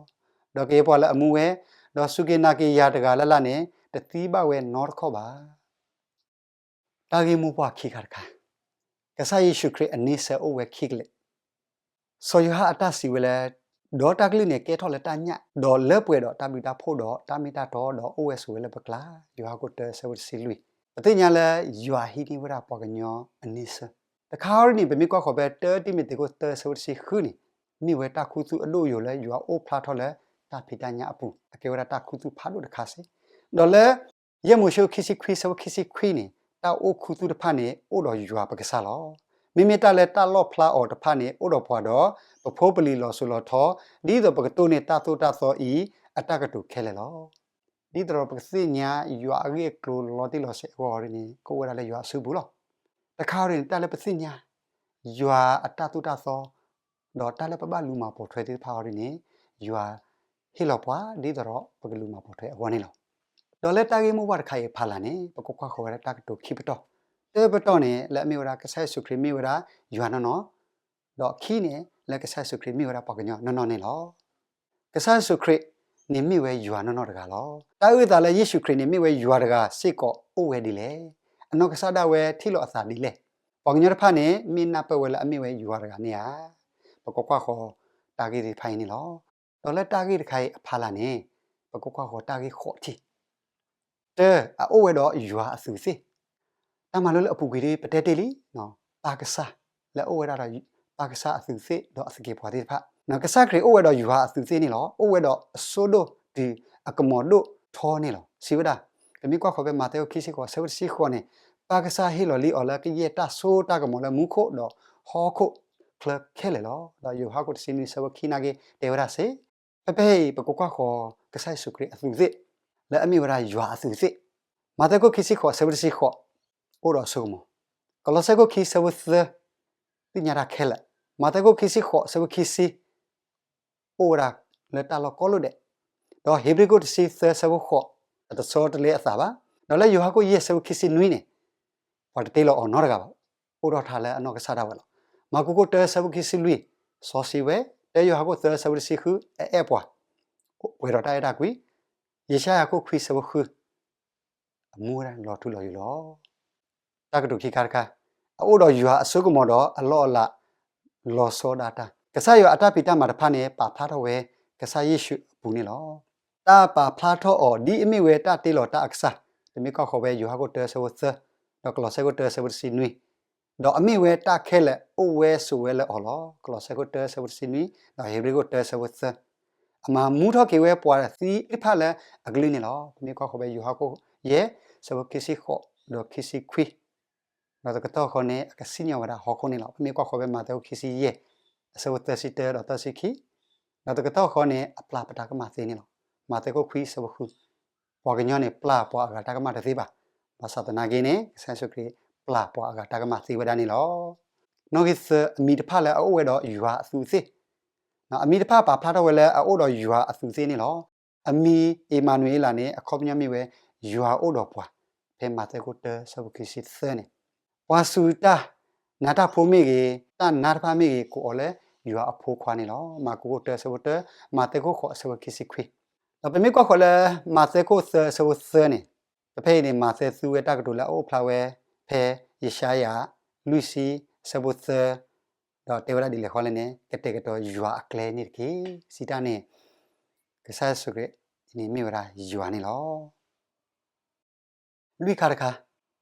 ဒီးကယဲၢ်ပှၤလၢအမူဝဲ ဒီးစူၢ်က့ၤနာ်က့ၤယၤတဂၤလၢ်လၢ်န့ၣ် တသံဘၣ်ဝဲနီတခီၣ်ဘၣ်. တၢ်ဂ့ၢ်မိၢ်ပှၢ်ခံခါတခါ, ကစၢ်ယ့ၣ်ၡူးခရံာ်အန့ဆၢၣ်အိၣ်ဝဲခံကလဲာ်. စီၤယိၤဟၣ်အတၢ်စံးဝဲလၢ ဒီးတၢ်ကလုၢ်န့ၣ်ကဲထီၣ်လၢတၢ်ညၣ်, ဒီးလၢပှဲၤဒီးတၢ်ဘျုးတၢ်ဖှိၣ်ဒီးတၢ်မ့ၢ်တၢ်တီဒီးအိၣ်ဝဲဆိးဝဲလၢပကျါ, ယိၤဟၣ်ခိၣ်တၢ ဆၢဖိတဆံလွံၢ်. ပသ့ၣ်ညါလၢယွၤဟံးန့ၢ်ဝဲဒၣ်ပှၤကညီအန့ဆၢၣ်. တခါအံၤန့ၣ် ပမ့ၢ်ကွၢ်ဃီၤဖဲ တၢတံၤမသ့းခိၣ်တၢ ဆၢဖိတဆံဃုန့ၣ်, မ့ၢ်ဝဲတၢ်ခူသူၣ်အဒိၣ်အယိာ်လၢယွၤအိၣ်ဖျါထီၣ်လၢတၢ်ဖံးတၢ်ညၣ်အပူၤ, အကဲဝဲဒၣ်တၢ်ခူသူၣ်ဖးဒိၣ်တခါစ့ၢ်. ဒီးလၢ ယဲၢ်မိၤၡ့ခံဆံခွံ ဆၢဖိခံဆံခွံန့ၣ်, တၢ်အိၣ်ခူသူၣ်တဖၣ်န့ၣ် အိၣ်ဒီးယွၤပကစၢ်လီၤ. မ့မ့ၢ်တၢ်လၢတၢ်လီၣ်ဖျါအီၤတဖၣ်န့ၣ် အိၣ်ဒီးပှၤဒီး ပဖိပလံၤလီၤစိၤလီၤထီ, ဒ်သိးပကတိၢ်န့ၢ်တၢ်သိၣ်တၢ်သီအံၤ အတၢ်ကတိၤခဲလၢာ်လီၤ. ဒ်သိးပကသ့ၣ်ညါယွၤအဂ့ၢ်အကျိၤလီၤတံၢ်လီၤဆဲးအဂီၢ်အံၤန့ၣ် ကအိၣ်ဝဲဒၣ်လၢယွၤအစုပူၤလီၤ. တခါအံၤန့ၣ် တၢ်လၢပသ့ၣ်ညါ ယွၤအတၢ်သိၣ်တၢ်သီ ဒီးတၢ်လၢပဘၣ်လူၤမၤပိာ်ထွဲသ့ၣ်တဖၣ်အံၤန့ၣ် ယွၤဟ့ၣ်လီၤပှၤ ဒ်သိးဒီးပကလူၤမၤပိာ်ထွဲအဂီၢ်န့ၣ်လီၤ. ဒီးလၢတၢ်ဂ့ၢ်မိၢ်ပှၢ်တခါအံၤအဖီလာ်န့ၣ် ပကကွၢ်ဃီၤဝဲဒၣ်တၢ်ကတိၤခံပတီၢ်, တၢပတီၢ်န့ၣ် လၢအမ့ၢ်ဝဲဒၣ်ကစၢ်ယ့ၣ်ၡူးခရံာ်မ့ၢ်ဝဲဒၣ်ယွၤနီၢ်နီၢ်, ဒီးခံန့ၣ် လၢကစၢ်ယ့ၣ်ၡူးခရံာ်မ့ၢ်ဝဲဒၣ်ပှၤကညီနီၢ်နီၢ်န့ၣ်လီၤ. ကစၢ်ယ့ၣ်ၡူးခရံာ်န့ၣ်မ့ၢ်ဝဲယွၤနီၢ်နီၢ်တဂၤလီၤ. တၢ်အုၣ်အသးလၢယ့ၣ်ၡူးခရံာ်န့ၣ်မ့ၢ်ဝဲယွၤတဂၤစ့ၢ်ကီးအိၣ်ဝဲဒ်လဲၣ်. အနီၢ်ကစၢ်ဒၣ်ဝဲထံၣ်လိာ်အသးဒ်လဲၣ်. ပှၤကညီတဖၣ်န့ၣ် မ့ၢ်နၢ်ပၢၢ်ဝဲလၢအမ့ၢ်ဝဲယွၤတဂၤန့ၣ်ဧါ. ပကကွၢ်ဃီၤတၢ်ဂ့ၢ်သ့ၣ်တဖၣ်အံၤန့ၣ်လီၤ. ဒီးလၢတၢ်ဂ့ၢ်တခါအံၤအဖီလာ်န့ၣ် ပကကွၢ်ဃီၤတၢ်ဂ့ၢ်ဃိးထံၣ် တၢ, အအိၣ်ဝဲဒီးယွၤအသူးအသ့ၣ်. တၢ်မၤလိလၢအပူၤကွံာ်ဒီး ပတဲတ့ၢ်လံ, ပၢ်ကစၢ်, လၢအအိၣ်ဝဲဒၣ်ဒီး ပၢ်ကစၢ်အသူးအသ့ၣ်ဒီးအသကဲးပဝးသ့ၣ်တဖၣ်. ကစၢ်ခရံာ်အိၣ်ဝဲဒီးယွၤအသူးအသ့ၣ်န့ၣ်လီၤ. အိၣ်ဝဲဒီးအစိဒိၣ်တုၤအကမီၤဒိၣ်ထီန့ၣ်လီၤ. စံးဝဲဒၣ်, ပမ့ၢ်ကွၢ်ဃီၤဖဲမးသဲခိၣ်ခံဆံဃိး ဆၢဖိတဆံဃိးန့ၣ်, ပၢ်ကစၢ်ဟ့ၣ်လီၤလံအီၤလၢကယဲၢ်တၢ်စိတၢ်ကမီၤလၢမူခိၣ်ဒီးဟီၣ်ခိၣ်ချၢခဲလၢာ်လီၤ. ဒီးယိၤဟၣ်ခိၣ်တဆံနွံ ဆၢဖိခံနာ်က့ တဲဝဲဒၣ်စ့ၢ်, ဖဲဖဲအံၤ ပကကွၢ်ဃီၤ ကစၢ်ယ့ၣ်ၡူးခရံာ်အသူးအသ့ၣ် လၢအမ့ၢ်ဝဲဒၣ်ယွၤအသူးအသ့ၣ်. မးသဲခိၣ်ခံဆံဃိး ဆၢဖိတဆံဃိး အိၣ်ဒီးအစိကမီၤ, ကလီးစဲခိၣ်ခံ ဆၢဖိသၢ သ့ၣ်ညါတၢ်ခဲလၢာ်, မးသဲခိၣ်ခံဆံဃိး ဆၢဖိခံဆံ အိၣ်ဝဲဒၣ်လၢတၢ်လီၢ်ကိးလီၢ်ဒဲး, ဒီးဧ့ၤဘြံၤခိၣ်တဆံသၢ ဆၢဖိဃိး တဆီတလဲအသးဘၣ်, ဒီးလၢယိၤဟၣ်ခိၣ်ယဲၢ် ဆၢဖိခံဆံနွံန့ၣ် ပှၤတတ့လီၤအီၤနီတဂၤဘၣ်, အိၣ်ထီၣ်ထါလၢအနီၢ်ကစၢ်ဒၣ်ဝဲလီၤ. မၢ်ကူးခိၣ်တၢ ဆၢဖိခံဆံလွံၢ် စီဆှံဝဲ, တၢယိၤဟၣ်ခိၣ်သၢ ဆၢဖိတဆံဃု အအဲၣ်ပှၤ, ပှဲၤဒီးတၢ်အဲၣ်တၢ်ကွံ, ယၡါယၤခိၣ်ခွံ ဆၢဖိဃု အမူဝဲဒၣ်လီၤထူလီၤယိာ်လီၤ. တၢ်ကတိၤခံခါတခါ, အအိၣ်ဒီးယွၤအစိကမီၤဒီးအလီၢ်အလၤ လီၤဆီဒၣ်တၢ်, ကစၢ်ယွၤအတၢ်ဖံးတၢ်မၤတဖၣ်န့ၣ် ပာ်ဖျါထီၣ်ဝဲကစၢ်ယ့ၣ်ၡူးအပူၤန့ၣ်လီၤ. တၢ်ပာ်ဖျါထီၣ်အီၤဒ်အမ့ၢ်ဝဲတၢ်တ့လီၤတၢ်အကစၢ်, ပမ့ၢ်ကွၢ်ဃီၤဖဲယိၤဟၣ်ခိၣ်တၢ ဆၢဖိသၢ, ဒီးကလီးစဲခိၣ်တၢ ဆၢဖိတဆံနွံ, ဒီးအမ့ၢ်ဝဲတၢ်ခဲလၢာ်အိၣ်ဝဲဆိးဝဲလၢအီၤလီၤ. ကလီးစဲခိၣ်တၢ ဆၢဖိတဆံနွံ, ဒီးဧ့ၤဘြံၤခိၣ်တၢ ဆၢဖိသၢ, အမၤမူထီၣ်က့ၤဝဲပှၤသံသ့ၣ်တဖၣ်လၢအကလုၢ်န့ၣ်လီၤ. ပမ့ၢ်ကွၢ်ဃီၤဖဲယိၤဟၣ်ခိၣ်ယဲၢ် ဆၢဖိခံဆံဃိး ဒီးခံဆံခွံ ဒီးတကတီၢ်ဃီန့ၣ် အကစံၣ်ညီၣ်ဝဲဒၣ်ဟီၣ်ခိၣ်န့ၣ်လီၤ. ပမ့ၢ်ကွၢ်ဃီၤဖဲမးသဲခိၣ်ခံဆံယဲၢ် အဆၢဖိသၢဆံတၢဒီးသၢဆံခံ, ဒီးတကတီၢ်ဃီန့ၣ် အပျၢ်ပတၢ်ကမၣ်သ့န့ၣ်လီၤ. မးသဲခိၣ်ခွံ ဆၢဖိဃု, ပှၤကညီန့ၣ် ပျၢ်ပှၤအဂၤတၢ်ကမၣ်တသ့ဘၣ်. ဘၣ်ဆၣ်သနာ်က့န့ၣ် ကစၢ်ယ့ၣ်ၡူးခရံာ် ပျၢ်ပှၤအဂၤတၢ်ကမၣ်သ့ဝဲဒၣ်န့ၣ်လီၤ. နီၣ်ဂံၢ်သၢ, အမံၤတဖၣ်လၢအအိၣ်ဝဲဒီးယွၤအသူးအသ့ၣ်, အမံၤတဖၣ်ပာ်ဖျါထီၣ်ဝဲလၢအအိၣ်ဒီးယွၤအသူးအသ့ၣ်န့ၣ်လီၤ. အမံၤအ့မၤနူၤအ့လးန့ၣ် အခီပညီမ့ၢ်ဝဲ ယွၤအိၣ်ဒီးပှၤ, ဖဲမးသဲခိၣ်တၢ ဆၢဖိခံဆံသၢန့ၣ်, ပှၤစူၤတၢ်နါတၢ်ဖိမ့ၢ်ဂ့ၤ, တၢ်နါတဖၣ်မ့ၢ်ဂ့ၤ ကိးအီၤလၢယွၤအဖိခွါန့ၣ်လီၤ. မၢ်ကူးခိၣ်တၢ ဆၢဖိတၢ, မးသဲခိၣ်ဃိး ဆၢဖိခံဆံခွံ, ဒီးပမ့ၢ်ကွၢ်ဃီၤလၢ မးသဲခိၣ်သၢ ဆၢဖိသၢန့ၣ်, ပဖဲအံၤန့ၣ် မးသဲသူဝဲတၢ်ကတိၤလၢအအိၣ်ဖျါဝဲ ဖဲယၡါယၤ လွံၢ်ဆံ ဆၢဖိသၢ, ဒီးတဲဝဲဒၣ်ဒ်လဲၣ်ဃီလဲၣ်န့ၣ် ကတဲာ်ကတီၤယွၤအကျဲန့ၣ်တက့ၢ်. စံးတၢ်န့ၣ် ကစၢ်ယ့ၣ်ၡူးခရံာ်န့ၣ်မ့ၢ်ဝဲဒၣ်ယွၤန့ၣ်လီၤ. လွံၢ်ခါတခါ,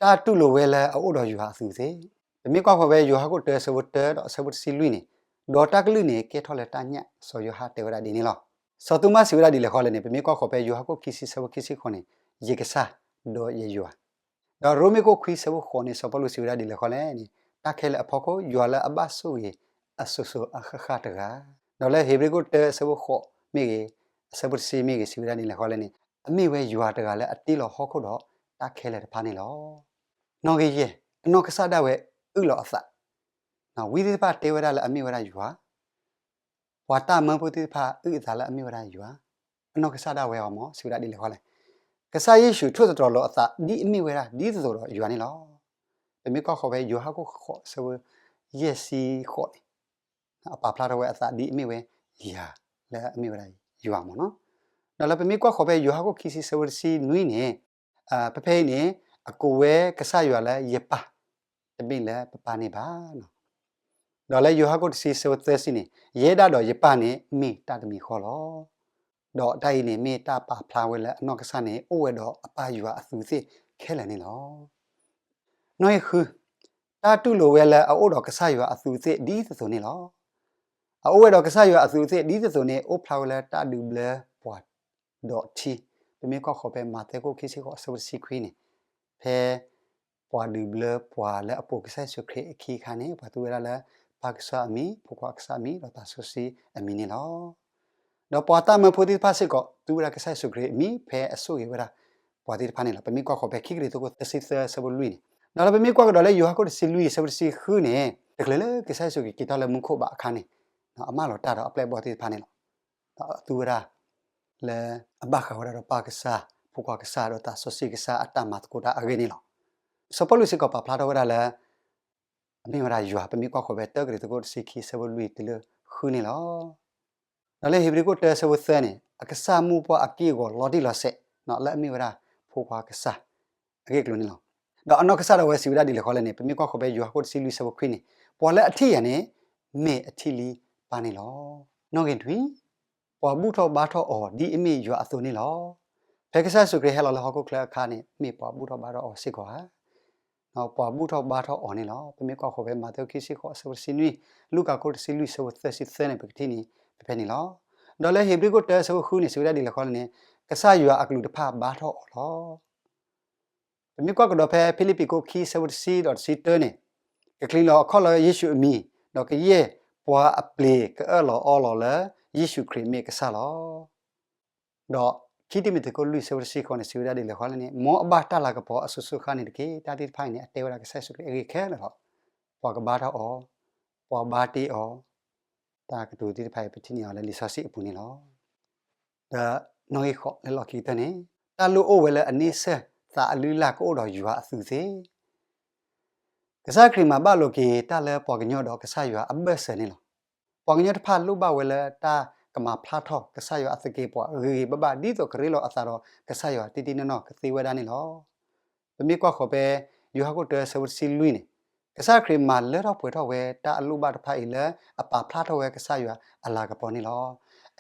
တၢ်တူၢ်လိာ်ဝဲလၢအအိၣ်ဒီးယွၤအသူးအသ့ၣ်, ပမ့ၢ်ကွၢ်ဃီၤဖဲယိၤဟၣ်ခိၣ်တၢ ဆၢဖိတၢဒီးဆၢဖိတဆံလွံၢ်န့ၣ်, ဒီးတၢ်ကလုၢ်န့ၣ်ကဲထီၣ်လၢတၢ်ညၣ်, စီၤယိၤဟၣ်တဲဝဲဒၣ်ဒ်န့ၣ်လီၤ. စီၤသူမၣ်စံးဝဲဒၣ်ဒ်လဲၣ်ဃီလဲၣ်န့ၣ် ပမ့ၢ်ကွၢ်ဃီၤဖဲယိၤဟၣ်ခိၣ်ခံဆံ ဆၢဖိခံဆံဃိးန့ၣ်, ယကစၢ်, ဒီးယယွၤ ဒီးရိမ့ၤခိၣ်ခွံ ဆၢဖိဃိးန့ၣ် စီၤပီလူးစံးဝဲဒၣ်ဒ်လဲၣ်ဃီလဲၣ်န့ၣ်, တၢ်ခဲလၢာ်အဖီခိၣ် ယွၤလၢအဘၣ်ဆိၣ်ဂ့ၤအစိၤစိၤအဃၣ်ဃၣ်တဂၤ, ဒီးလၢဧ့ၤဘြံၤခိၣ်တၢ ဆၢဖိဃိးမ့ၢ်ဂ့ၤ, အဆၢဖိတဆံမ့ၢ်ဂ့ၤ စံးဝဲဒၣ်ဒ်လဲၣ်ဃီလဲၣ်န့ၣ်, အမ့ၢ်ဝဲယွၤတဂၤလၢအတ့လီၤဟီၣ်ခိၣ်ဒီးတၢ်ခဲလၢာ်တဖၣ်န့ၣ်လီၤ. နီၣ်ဂံၢ်ယဲၢ်, အနီၢ်ကစၢ်ဒၣ်ဝဲအုၣ်လီၤအသး, ဝံသ့ၣ်တဖၣ်တဲဝဲဒၣ်လၢအမ့ၢ်ဝဲဒၣ်ယွၤ ပှၤတၢ်မၢဖိသ့ၣ်တဖၣ်အုၣ်အသးလၢအမ့ၢ်ဝဲဒၣ်ယွၤ, အနီၢ်ကစၢ်ဒၣ်ဝဲအီၤမ့ၢ် စံးဝဲဒၣ်ဒ်လဲၣ်ဃီလဲၣ်. ကစၢ်ယ့ၣ်ၡူးထိၣ်သတြီၤလီၤအသးဒ်အမ့ၢ်ဝဲဒၣ်ဒ်သိးသိးဒီးယွၤန့ၣ်လီၤ. ပမ့ၢ်ကွၢ်ဃီၤဖဲယိၤဟၣ်ခိၣ်ဃိး ဆၢဖိယဲၢ်ဆံဃိးန့ၣ်, အပာ်ဖျါထီၣ်ဝဲအသးဒ်အမ့ၢ်ဝဲယၤ လၢအမ့ၢ်ဝဲဒၣ်ယွၤမ့ၢ်နီၤ. ဒီးလၢပမ့ၢ်ကွၢ်ဃီၤဖဲယိၤဟၣ်ခိၣ်ခံဆံဆၢဖိတဆံနွံန့ၣ်, ဖဲဖဲအံၤန့ၣ် အကိးဝဲကစၢ်ယွၤလၢယပၢ်, တမ့ၢ်လၢပပၢ်န့ၣ်ဘၣ်. ဒီးလၢယိၤဟၣ်ခိၣ်တဆံဆၢဖိသၢဆံန့ၣ်, ယဲဒၣ်ဒီးယပၢ်န့ၣ်မ့ၢ်တၢ်တမံၤဃီလီၤ. ဒီးတၢ်အံၤန့ၣ်မ့ၢ်တၢ်ပာ်ဖျါဝဲလၢအနီၢ်ကစၢ်န့ၣ် အိၣ်ဝဲဒီးအပၢ်ယွၤအသူးအသ့ၣ်ခဲလၢာ်န့ၣ်လီၤ. နီၣ်ဂံၢ်ဃု, တၢ်တူၢ်လိာ်ဝဲလၢအအိၣ်ဒီးကစၢ်ယွၤအသူးအသ့ၣ်ဒ်သိးသိးန့ၣ်လီၤ. အအိၣ်ဝဲဒီးကစၢ်ယွၤအသူးအသ့ၣ်ဒ်သိးသိးန့ၣ် အိၣ်ဖျါဝဲလၢတၢ်ဒုးဘျၢပှၤဒီးထံ, ပမ့ၢ်ကွၢ်ဃီၤဖဲမးသဲခိၣ်ခံဆံဃိးအဆၢဖိတဆံခွံန့ၣ်, ဖဲ ပှၤဒုးဘျၢပှၤလၢအပိာ်ကစၢ်ယ့ၣ်ၡူးခရံာ်အခံအခါန့ၣ် ပှၤသူဝဲဒၣ်လၢ ပၢ်ကစၢ်အမံၤ, ဖိခွါကစၢ်အမံၤ ဒီးသးစီဆှံအမံၤန့ၣ်လီၤ. ဒီးပှၤတၢ်မၢဖိသ့ၣ်တဖၣ်စ့ၢ်ကီး သူဝဲဒၣ်ကစၢ်ယ့ၣ်ၡူးခရံာ်အမံၤ ဖဲအဆိၣ်ဂ့ၤဝဲဒၣ်ပှၤသ့ၣ်တဖၣ်န့ၣ်လီၤ. ပမ့ၢ်ကွၢ်ဃီၤဖဲခံကရံၣ်သူးခိၣ်သၢဆံသၢအဆၢဖိလွံၢ်န့ၣ်, ဒီးလၢပမ့ၢ်ကွၢ်ကဒီးလၢယိၤဟၣ်ခိၣ်တဆံလွံၢ်အဆၢဖိတဆံဃုန့ၣ်, တချုးလၢကစၢ်ယ့ၣ်ၡူးခရံာ်က့ၤထီၣ်လၢမူခိၣ်ဘၣ်အခါန့ၣ်, အမၢလီၤတၢ်ဒီးအပျဲၢ်အဘီၣ်သ့ၣ်တဖၣ်န့ၣ်လီၤ. ဒီးသူဝဲဒၣ် လၢအဘၣ်ဃးဝဲဒၣ်ဒီးပၢ်ကစၢ်, ဖိခွါကစၢ် ဒီးသးစီဆှံကစၢ်အတၢ်မၤသကိးတၢ်အဂ့ၢ်န့ၣ်လီၤ. စီၤပီလူးစ့ၢ်ကီးပာ်ဖျါထီၣ်ဝဲဒၣ်လၢ အမ့ၢ်ဝဲဒၣ်ယွၤ, ပမ့ၢ်ကွၢ်ဃီၤဖဲ တၢကရံၣ်သူးခိၣ်တဆံခံအဆၢဖိလွံၢ်တုၤလၢဃုန့ၣ်လီၤ. ဒီးလၢဧ့ၤဘြံၤခိၣ်တၢအဆၢဖိသၢန့ၣ်, အကစၢ်မိၢ်ပှၢ်အက့ၢ်အဂီၤလီၤတံၢ်လီၤဆဲး, လၢအမ့ၢ်ဝဲဒၣ်ဖိခွါကစၢ်အဂ့ၢ်အကျိၤန့ၣ်လီၤ. ဒီးအနီၢ်ကစၢ်ဒၣ်ဝဲစံးဝဲဒၣ်ဒ်လဲၣ်ဃီလဲၣ်န့ၣ်, ပမ့ၢ်ကွၢ်ဃီၤဖဲယိၤဟၣ်ခိၣ်တဆံလွံၢ်အဆၢဖိခွံန့ၣ်, ပှၤလၢအထံၣ်ယၤန့ၣ် မ့ၢ်အထံၣ်လံပၢ်န့ၣ်လီၤ. နီၣ်ဂံၢ်နွံ, ပှၤဘူၣ်ထီၣ်ဘါထီၣ်အီၤဒ်အမ့ၢ်ယွၤအသိးန့ၣ်လီၤ. ဖဲကစၢ်ယ့ၣ်ၡူးခရံာ်ဟဲလီၤလၢဟီၣ်ခိၣ်ချၢအခါန့ၣ် မ့ၢ်ပှၤဘူၣ်ထီၣ်ဘါထီၣ်အီၤစ့ၢ်ကီးဧါ. ပှၤဘူၣ်ထီၣ်ဘါထီၣ်အီၤန့ၣ်လီၤ. ပမ့ၢ်ကွၢ်ဃီၤဖဲမးသဲခံဆံဃိးအဆၢဖိတဆံနွံ, လူၤကၣ်ခိၣ်တဆံလွံၢ်အဆၢဖိသၢဆံသၢန့ၣ် ပကထံၣ်န့ၣ် ဖဲဖဲန့ၣ်လီၤ. ဒီးလၢဧ့ၤဘြံၤခိၣ်တၢအဆၢဖိဃုန့ၣ် စံးဝဲဒၣ်ဒ်လဲၣ်ဃီလဲၣ်န့ၣ်, ကစၢ်ယွၤအကလူးတဖၣ်ဘါထီၣ်အီၤလီၤ. ပမ့ၢ်ကွၢ်ကဒီးဖဲဖံလံးပံၤခိၣ်ခံအဆၢဖိတဆံဒီးတဆံတၢန့ၣ်, ကချံးလီၤအခီၣ်လၢယ့ၣ်ၡူးအမံၤ, ဒီးကယဲၢ်ပှၤအပျ့ၤကအၢၣ်လီၤအီလီၤလၢ ယ့ၣ်ၡူးခရံာ်မ့ၢ်ကစၢ်လီၤ. ဒီးခံတံၤမသ့းခိၣ်လွံၢ်အဆၢဖိတဆံဃိးန့ၣ် စံးဝဲဒၣ်ဒ်လဲၣ်ဃီလဲၣ်န့ၣ်, မ်အဘၣ်တၢ်လၤကပီၤအစိၤစိၤဃၣ်န့ၣ်တက့ၢ်. တၢ်သ့ၣ်တဖၣ်အံၤန့ၣ် အတဲဝဲဒၣ်ကစၢ်ယ့ၣ်ၡူးခရံာ်အဂ့ၢ်ခဲလၢာ်လီၤ. ပှၤကဘါထီၣ်အီၤ, ပှၤဘါတ့အီၤ, တၢ်ကတိၤသ့ၣ်တဖၣ်အံၤ ပထံၣ်န့ၢ်အီၤလၢလံာ်စီဆှံအပူၤန့ၣ်လီၤ. ဒီးနီၣ်ဂံၢ်ဃိးလၢလီၢ်ခံကတၢၢ်န့ၣ်, တၢ်လိၣ်အိၣ်ဝဲလၢအန့ဆၢၣ်သးအလုၢ်အလၢ်ကအိၣ်ဒီးယွၤအသူးသ့ၣ် ကစၢ်ခရံာ်မၤဘၣ်လိာ်က့ၤတၢ်လၢပှၤကညီဒီးကစၢ်ယွၤအဘၢၣ်စၢၤန့ၣ်လီၤ. ပှၤကညီတဖၣ်လိၣ်ဘၣ်ဝဲလၢတၢ်ကမၤဖျါထီၣ်ကစၢ်ယွၤအသက့ပှၤ ဂ့ၤဂ့ၤဘၣ်ဘၣ် ဒ်သိးကရ့လိာ်အသးဒီးကစၢ်ယွၤတံၢ်တံၢ်နီၢ်နီၢ်ကသ့ဝဲဒၣ်န့ၣ်လီၤ. ပမ့ၢ်ကွၢ်ဃီၤဖဲ ယိၤဟၣ်ခိၣ်တၢအဆၢဖိတဆံလွံၢ်န့ၣ်, ကစၢ်ခရံာ်မၤလၢထီၣ်ပှဲၤထီၣ်ဝဲတၢ်အလိၣ်ဘၣ်တဖၣ်အံၤလၢအပာ်ဖျါထီၣ်ဝဲကစၢ်ယွၤအလၤကပီၤန့ၣ်လီၤ.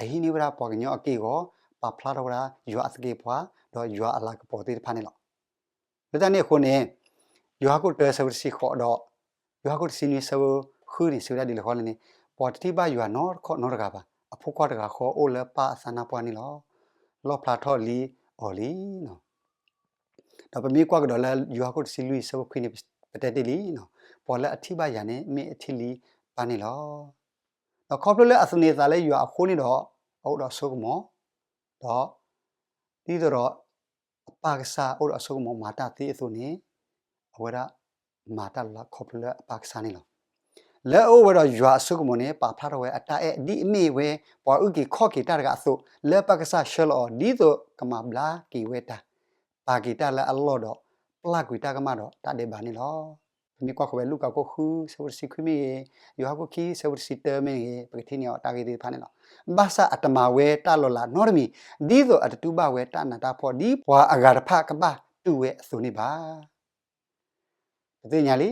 အဟံးန့ၢ်ဝဲဒၣ်ပှၤကညီအက့ၢ်အဂီၤ, ပာ်ဖျါထီၣ်ဝဲဒၣ်ယွၤအသက့ပှၤ ဒီးယွၤအလၤကပီၤသ့ၣ်တဖၣ်န့ၣ်လီၤ. လၢတၢ်န့ၣ်အဃိန့ၣ်, ယိၤဟၣ်ခိၣ်တၢအဆၢဖိတဆံဃိးဒီး ယိၤဟၣ်ခိၣ်တဆံနွံအဆၢဖိဃုန့ၣ် စံးဝဲဒၣ်ဒ်လဲၣ်ဃီလဲၣ်န့ၣ်, ပှၤတထံၣ်ဘၣ်ယွၤနီတခီၣ်နီတဂၤဘၣ်. အဖိခွါတဂၤဃီအိၣ်လၢပၢ်အသးနါပှၢ်န့ၣ်လီၤ. လီၣ်ဖျါထီၣ်လံအီၤလံ. ဒီးပမ့ၢ်ကွၢ်ကဒီးလၢယိၤဟၣ်ခိၣ်တဆံလွံၢ်အဆၢဖိခွံန့ၣ် ပတဲတ့ၢ်လံ, ပှၤလၢအထံၣ်ဘၣ်ယၤန့ၣ် မ့ၢ်အထံၣ်လံပၢ်န့ၣ်လီၤ. ဒီးခီဖျိလၢအသန့ၤအသးလၢယွၤအဃိန့ၣ်ဒီး အအိၣ်ဒီးအစိကမီၤ, ဒီး ဒ်သိးဒီး အပၢ်ကစၢ်အိၣ်ဒီးအစိကမီၤမၤတၢ်သ့အသိးန့ၣ်, အဝဲဒၣ်မၤတၢ်လၢခီဖျိလၢအပၢ်ကစၢ်န့ၣ်လီၤ. လၢအအိၣ်ဝဲဒီးယွၤအစိကမီၤန့ၣ် ပာ်ဖျါထီၣ်ဝဲအတၢ်အဲၣ်ဒ်အမ့ၢ်ဝဲ ပှၤအုၣ်က့ၤခီၣ်က့ၤတၢ်တဂၤအသိး, လၢပၢ်ကစၢ်ဆှၢလီၤအီၤ ဒ်သိးကမၤဘျါက့ၤဝဲတၢ်, ပာ်က့ၤတၢ်လၢအလီၢ်ဒီး ပျၢ်ကွံာ်တၢ်ကမၣ်ဒီးတၢ်ဒဲးဘးန့ၣ်လီၤ. ပမ့ၢ်ကွၢ်ဃီၤဖဲလူၤကၣ်ခိၣ်ဃုအဆၢဖိတဆံခွံမ့ၢ်ဂ့ၤ, ယိၤဟၣ်ခိၣ်ခံအဆၢဖိတဆံတၢမ့ၢ်ဂ့ၤ, ပကထံၣ်န့ၢ်အီၤတၢ်ဂ့ၢ်သ့ၣ်တဖၣ်န့ၣ်လီၤ. ဘၣ်ဆၣ်အတမၤဝဲတၢ်လီၤလးနီတမံၤ, ဒ်သိးအတတူၢ်ဘၣ်ဝဲတၢ်နးတၢ်ဖှီၣ်ဒ်ပှၤအဂၤတဖၣ်ကဘၣ်တူၢ်ဝဲအသိးန့ၣ်ဘၣ်. ပသ့ၣ်ညါလ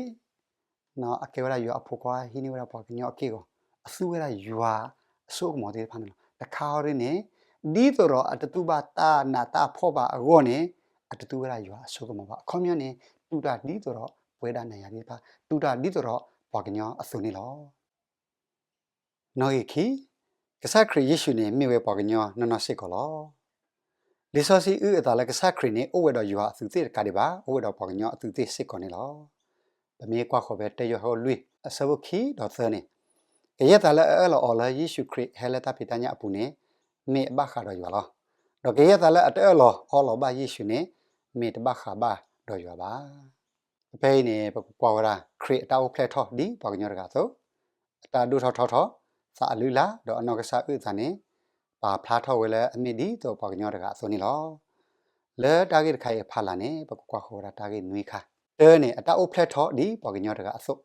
ံ, အကဲဝဲဒၣ်ယွၤအဖိခွါ ဟံးန့ၢ်ဝဲဒၣ်ပှၤကညီအက့ၢ်အဂီၤ, အသူဝဲဒၣ်ယွၤအစိကမီၤသ့ၣ်တဖၣ်န့ၣ်လီၤ. တခါအံၤန့ၣ်, ဒ်သိးဒီးအတတူၢ်ဘၣ်တၢ်နးတၢ်ဖှီၣ်ဘၣ်အဂီၢ်န့ၣ်, အတသူဝဲဒၣ်ယွၤအစိကမီၤဘၣ်. အခီပညီန့ၣ်, တူၢ်တၢ်ဒ်သိးဒီးပဝဲဒၣ်နၤယၤသ့ၣ်တဖၣ်, တူၢ်တၢ်ဒ်သိးဒီးပှၤကညီအသိးန့ၣ်လီၤ. နီၣ်ဂံၢ်ခံ, ကစၢ်ခရံာ်ယ့ၣ်ၡူးန့ၣ် မ့ၢ်ဝဲပှၤကညီနီၢ်နီၢ်စ့ၢ်ကီးလီၤ. လံာ်စီဆှံအုၣ်အသးလၢကစၢ်ခရံာ်န့ၣ် အိၣ်ဝဲဒီးယွၤအသူးသ့ၣ်တကးဒံးဘၣ်, အိၣ်ဝဲဒီးပှၤကညီအသူးသ့ၣ်စ့ၢ်ကီးန့ၣ်လီၤ. ပမ့ၢ်ကွၢ်ဃီၤဖဲတၢယိၤဟၣ်လွံၢ်အဆၢဖိခံဒီးသၢန့ၣ်, ကယဲၢ်သးလၢအအၢၣ်လီၤအီၤလၢယ့ၣ်ၡူးခရံာ်ဟဲလၢတၢ်ဖံးတၢ်ညၣ်အပူၤန့ၣ်, မ့ၢ်အဘၣ်ဃးဒီးယွၤလီၤ. ဒီးကယဲၢ်သးလၢအတအၢၣ်လီၤအီလီၤဘၣ်ယ့ၣ်ၡူးန့ၣ်, မ့ၢ်တဘၣ်ဃးဘၣ်ဒီးယွၤဘၣ်. ဖဲအံၤန့ၣ် ပကကွၢ်ဝဲဒၣ် ခရံာ်အတၢ်အိၣ်ဖျဲၣ်ထီၣ်ဒ်ပှၤကညီတဂၤအသိး, အတၢ်ဒိၣ်ထီၣ်ထီထီၣ်, သးအလုၢ်အလၢ်, ဒီးအနီၢ်ကစၢ်အုၣ်အသးန့ၣ်, ပာ်ဖျါထီၣ်ဝဲလၢအမ့ၢ်ဒ်သိးပှၤကညီတဂၤအသိးန့ၣ်လီၤ. လၢတၢ်ဂ့ၢ်တခါအံၤအဖီလာ်န့ၣ် ပကကွၢ်ဃီၤဝဲဒၣ်တၢ်ဂ့ၢ်နွံခါ. တၢန့ၣ် အတၢ်အိၣ်ဖျဲၣ်ထီၣ်ဒ်ပှၤကညီတဂၤအသိး,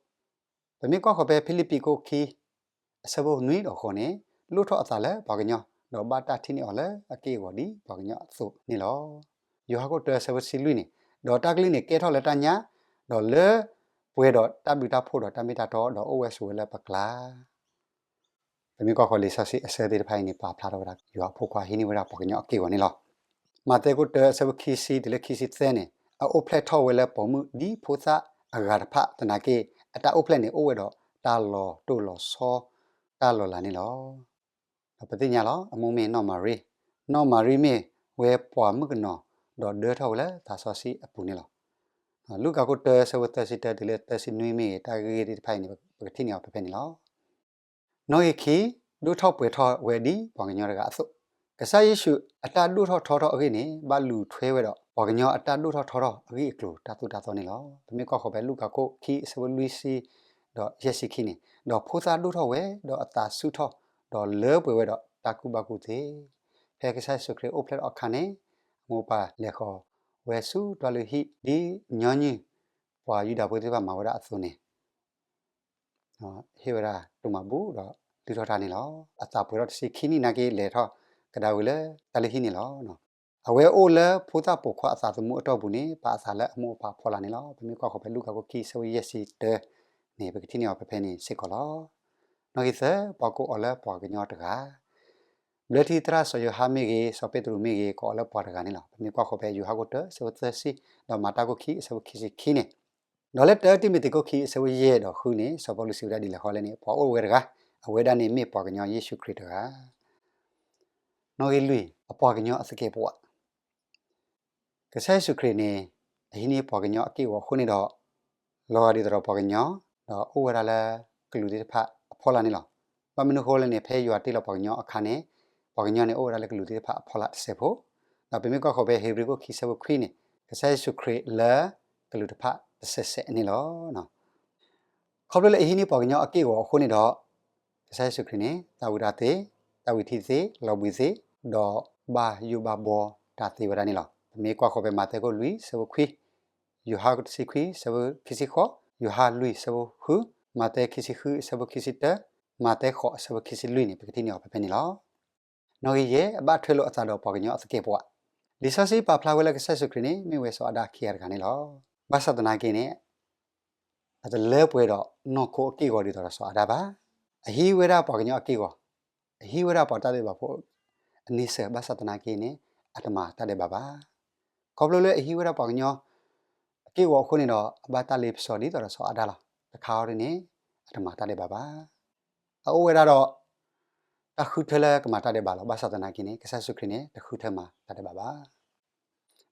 ပမ့ၢ်ကွၢ်ဃီၤဖဲဖံလံးပံၤခိၣ်ခံ အဆၢဖိနွံဒီးဃိးန့ၣ်, လိၣ်ထီၣ်အသးလၢပှၤကညီ ဒီးဘၣ်တၢ်ထံၣ်န့ၢ်အီၤလၢအက့ၢ်အဂီၤဒ်ပှၤကညီအသိးန့ၣ်လီၤ. ယိၤဟၣ်ခိၣ်တၢ ဆၢဖိတဆံလွံၢ်န့ၣ်, ဒီးတၢ်ကလုၢ်န့ၣ်ကဲထီၣ်လၢတၢ်ညၣ်, ဒီးလၢပှဲၤဒီးတၢ်ဘျုးတၢ်ဖှိၣ်ဒီးတၢ်မ့ၢ်တၢ်တီ, ဒီးအိၣ်ဝဲဆိးဝဲလၢပကျါ ပမ့ၢ်ကွၢ်ဃီၤလံာ်စီဆှံအဆၢသ့ၣ်တဖၣ်အံၤန့ၣ် ပာ်ဖျါထီၣ်ဝဲဒၣ် ယွၤအဖိခွါဟံးန့ၢ်ဝဲဒၣ်ပှၤကညီအက့ၢ်အဂီၤန့ၣ်လီၤ. မးသဲခိၣ်တၢ ဆၢဖိခံဆံ တုၤလၢခံဆံသၢန့ၣ်, အအိၣ်ဖျဲၣ်ထီၣ်ဝဲလၢပိာ်မုၣ်ဒ်ဖိသၣ်အဂၤတဖၣ်သနာ်က့, အတၢ်အိၣ်ဖျဲၣ်န့ၣ်အိၣ်ဝဲဒီးတၢ်လီၤတိၢ်လီၤဆီ တၢ်လီၤလးန့ၣ်လီၤ. ဒီးပသ့ၣ်ညါလီၤ အမိၢ်မ့ၢ်နီၢ်မၤရံ, နီၢ်မၤရံမ့ၢ်ဝဲပှၤမုၣ်ကနီၤ, ဒီးဒၢထီၣ်ဝဲလၢသးစီဆှံအပူၤန့ၣ်လီၤ. လူၤကၣ်ခိၣ်တၢ ဆၢဖိသၢဆံတၢ တုၤလၢသၢဆံနွံမ့ၢ်ဂ့ၤ တၢ်ဂ့ၢ်သ့ၣ်တဖၣ်အံၤန့ၣ် ပကထံၣ်န့ၢ်အီၤဖဲဖဲန့ၣ်လီၤ. နီၣ်ဂံၢ်ခံ, ဒိၣ်ထီၣ်ပှဲၤထီၣ်ဝဲဒ်ပှၤကညီတဂၤအသိး, ကစၢ်ယ့ၣ်ၡူးအတၢ်ဒိၣ်ထီၣ်ထီထီၣ်အဂ့ၢ်န့ၣ် ဘၣ်လူၤထွဲဝဲဒီး ပှၤကညီအတၢ်ဒိၣ်ထီၣ်ထီထီၣ်အဂ့ၢ်အကျိၤတၢ်သိၣ်တၢ်သီန့ၣ်လီၤ. ပမ့ၢ်ကွၢ်ဃီၤဖဲလူၤကၣ်ခိၣ်ခံ ဆၢဖိလွံၢ်ဆံ ဒီးယဲၢ်ဆံခံန့ၣ်, ဒီးဖိသၣ်ဒိၣ်ထီၣ်ဝဲ, ဒီးအသးဆူၣ်ထီၣ်, ဒီးလၢပှဲၤဝဲဒီးတၢ်ကူၣ်ဘၣ်ကူၣ်သ့, ဖဲကစၢ်ယ့ၣ်ၡူးခရံာ်အိၣ်ဖျဲၣ်ထီၣ်အခါန့ၣ်, အမိၢ်ပၢ်လဲၤဃီၤဝဲဆူတၢ်လုၢ်ဟံၣ် ဒ်ညီနုၢ်ပှၤယူဒၤဖိသ့ၣ်တဖၣ်မၤဝဲဒၣ်အသိးန့ၣ် ဟ့ၣ်ဝဲဒၣ်တိၢ်မၤဘူၣ်ဒီးလုၢ်ထီၣ်တၢ်န့ၣ်လီၤ. အသးပှဲၤထီၣ်တဆံခံနံၣ်နာ်က့ လဲၤထီၣ်ကဒါဝံၤလၢတၢ်လုၢ်ဟံၣ်န့ၣ်လီၤ. အဝဲအိၣ်လၢဖိသၣ်ပိာ်ခွါအသးသမူအတီၢ်ပူၤန့ၣ် ပာ်အသးလၢအမိၢ်အပၢ်အဖီလာ်န့ၣ်လီၤ. ပမ့ၢ်ကွၢ်ဃီၤဖဲလူၤကၣ်ခိၣ်ခံ ဆၢဖိယဲၢ်ဆံတၢန့ၣ် ပကထံၣ်န့ၢ်အီၤဖဲဖဲန့ၣ်စ့ၢ်ကီးလီၤ. နီၣ်ဂံၢ်သၢ, ပှၤကိးအီၤလၢပှၤကညီတဂၤ ဘျၢထံသရၣ်စီၤယိၤဟၣ်မ့ၢ်ဂ့ၤ, စီၤပ့းတရူးမ့ၢ်ဂ့ၤ, ကိးအီၤလၢပှၤတဂၤန့ၣ်လီၤ. ပမ့ၢ်ကွၢ်ဃီၤဖဲယိၤဟၣ်ခိၣ်တၢ ဆၢဖိသၢဆံ, ဒီးမၤတၢ်ခိၣ်ခံ အဆၢဖိခံဆံခံန့ၣ်, ဒီးလၢတၢတံၤမသ့းခိၣ်ခံ အဆၢဖိယဲၢ်ဒီးဃုန့ၣ် စီၤပီလူးစံးဝဲဒၣ်ဒ်လဲၣ်ဃီလဲၣ်န့ၣ်, ပှၤအိၣ်ဝဲတဂၤ, အဝဲဒၣ်န့ၣ်မ့ၢ်ပှၤကညီယ့ၣ်ၡူးခရံာ်တဂၤ. နီၣ်ဂံၢ်လွံၢ်, အပှၤကညီအသကဲးပဝး ကစၢ်ယ့ၣ်ၡူးခရံာ်န့ၣ် အဟံးန့ၢ်ပှၤကညီအက့ၢ်အဂီၤအဃိန့ၣ်ဒီး, လီၤဂာ်ဒ်သိးဒီးပှၤကညီ, ဒီးအိၣ်ဝဲဒၣ်လၢကလူးသ့ၣ်တဖၣ်အဖီလာ်န့ၣ်လီၤ. ဘၣ်မနုၤအဃိလဲၣ်န့ၣ်, ဖဲယွၤတ့လီၤပှၤကညီအခါန့ၣ်, ပှၤကညီန့ၣ်အိၣ်ဝဲဒၣ်လၢကလူးသ့ၣ်တဖၣ်အဖီလာ်တစဲးဖိ, ဒီးပမ့ၢ်ကွၢ်ဃီၤဖဲဧ့ၤဘြံၤခိၣ်ခံဆၢဖိခွံန့ၣ်, ကစၢ်ယ့ၣ်ၡူးခရံာ်လၢကလူးတဖၣ်တစဲးစဲးန့ၣ်လီၤ. ခီဖျိလၢအဟံးန့ၢ်ပှၤကညီအက့ၢ်အဂီၤအဃိန့ၣ်ဒီး, ကစၢ်ယ့ၣ်ၡူးခရံာ်န့ၣ် သၣ်ဝံၤတၢ်သ့, သၣ်ဝံၤထံသ့, လီၤဘှံးသ့, ဒီးဘၣ်ယိၣ်ဘၣ်ဘှီတၢ်သ့ဝဲဒၣ်န့ၣ်လီၤ. ပမ့ၢ်ကွၢ်ဃီၤဖဲမးသဲခိၣ်လွံၢ် ဆၢဖိခွံ, ယိၤဟၣ်တဆံခွံ ဆၢဖိခံဆံဃိး, ယိၤဟၣ်လွံၢ် ဆၢဖိဃု, မးသဲခံဆံဃု ဆၢဖိခံဆံတၢ, မးသဲဃိး ဆၢဖိခံဆံလွံၢ်န့ၣ် ပကထံၣ်န့ၢ်အီၤဖဲဖဲန့ၣ်လီၤ. နီၣ်ဂံၢ်ယဲၢ်, အဘၣ်ထွဲလိာ်အသးဒီးပှၤကညီအသကဲးပဝး. လံာ်စီဆှံပာ်ဖျါဝဲလၢကစၢ်ယ့ၣ်ၡူးခရံာ်န့ၣ် မ့ၢ်ဝဲစီၤအၤဒၣ်ခံဂၤတဂၤန့ၣ်လီၤ. ဘၣ်ဆၣ်သနာ်က့န့ၣ် အတလၢပှဲၤဒီးနီၢ်ခိအက့ၢ်အဂီၤဒ်သိးဒီးစီၤအၤဒၣ်ဘၣ်. အဟံးဝဲဒၣ်ပှၤကညီအက့ၢ်အဂီၤ, အဟံးဝဲဒၣ်ပှၤတၢ်ဒဲးဘးဖိအန့ဆၢၣ်, ဘၣ်ဆၣ်သနာ်က့န့ၣ် အတမၤတၢ်ဒဲးဘးဘၣ်. ခီဖျိလၢအဟံးဝဲဒၣ်ပှၤကညီအက့ၢ်အဂီၤအဃိန့ၣ်ဒီး အဘၣ်တၢ်လ့ပစီဒ်သိးဒီးစီၤအၤဒၣ်လီၤ. တခါအံၤန့ၣ် အတမၤတၢ်ဒဲးဘးဘၣ်. အအိၣ်ဝဲဒၣ်ဒီး တၢ်ဃုထၢလၢကမၤတၢ်ဒဲးဘးလီၤ. ဘၣ်ဆၣ်သနာ်က့န့ၣ် ကစၢ်ယ့ၣ်ၡူးခရံာ်န့ၣ် တဃုထၢမၤတၢ်ဒဲးဘးဘၣ်.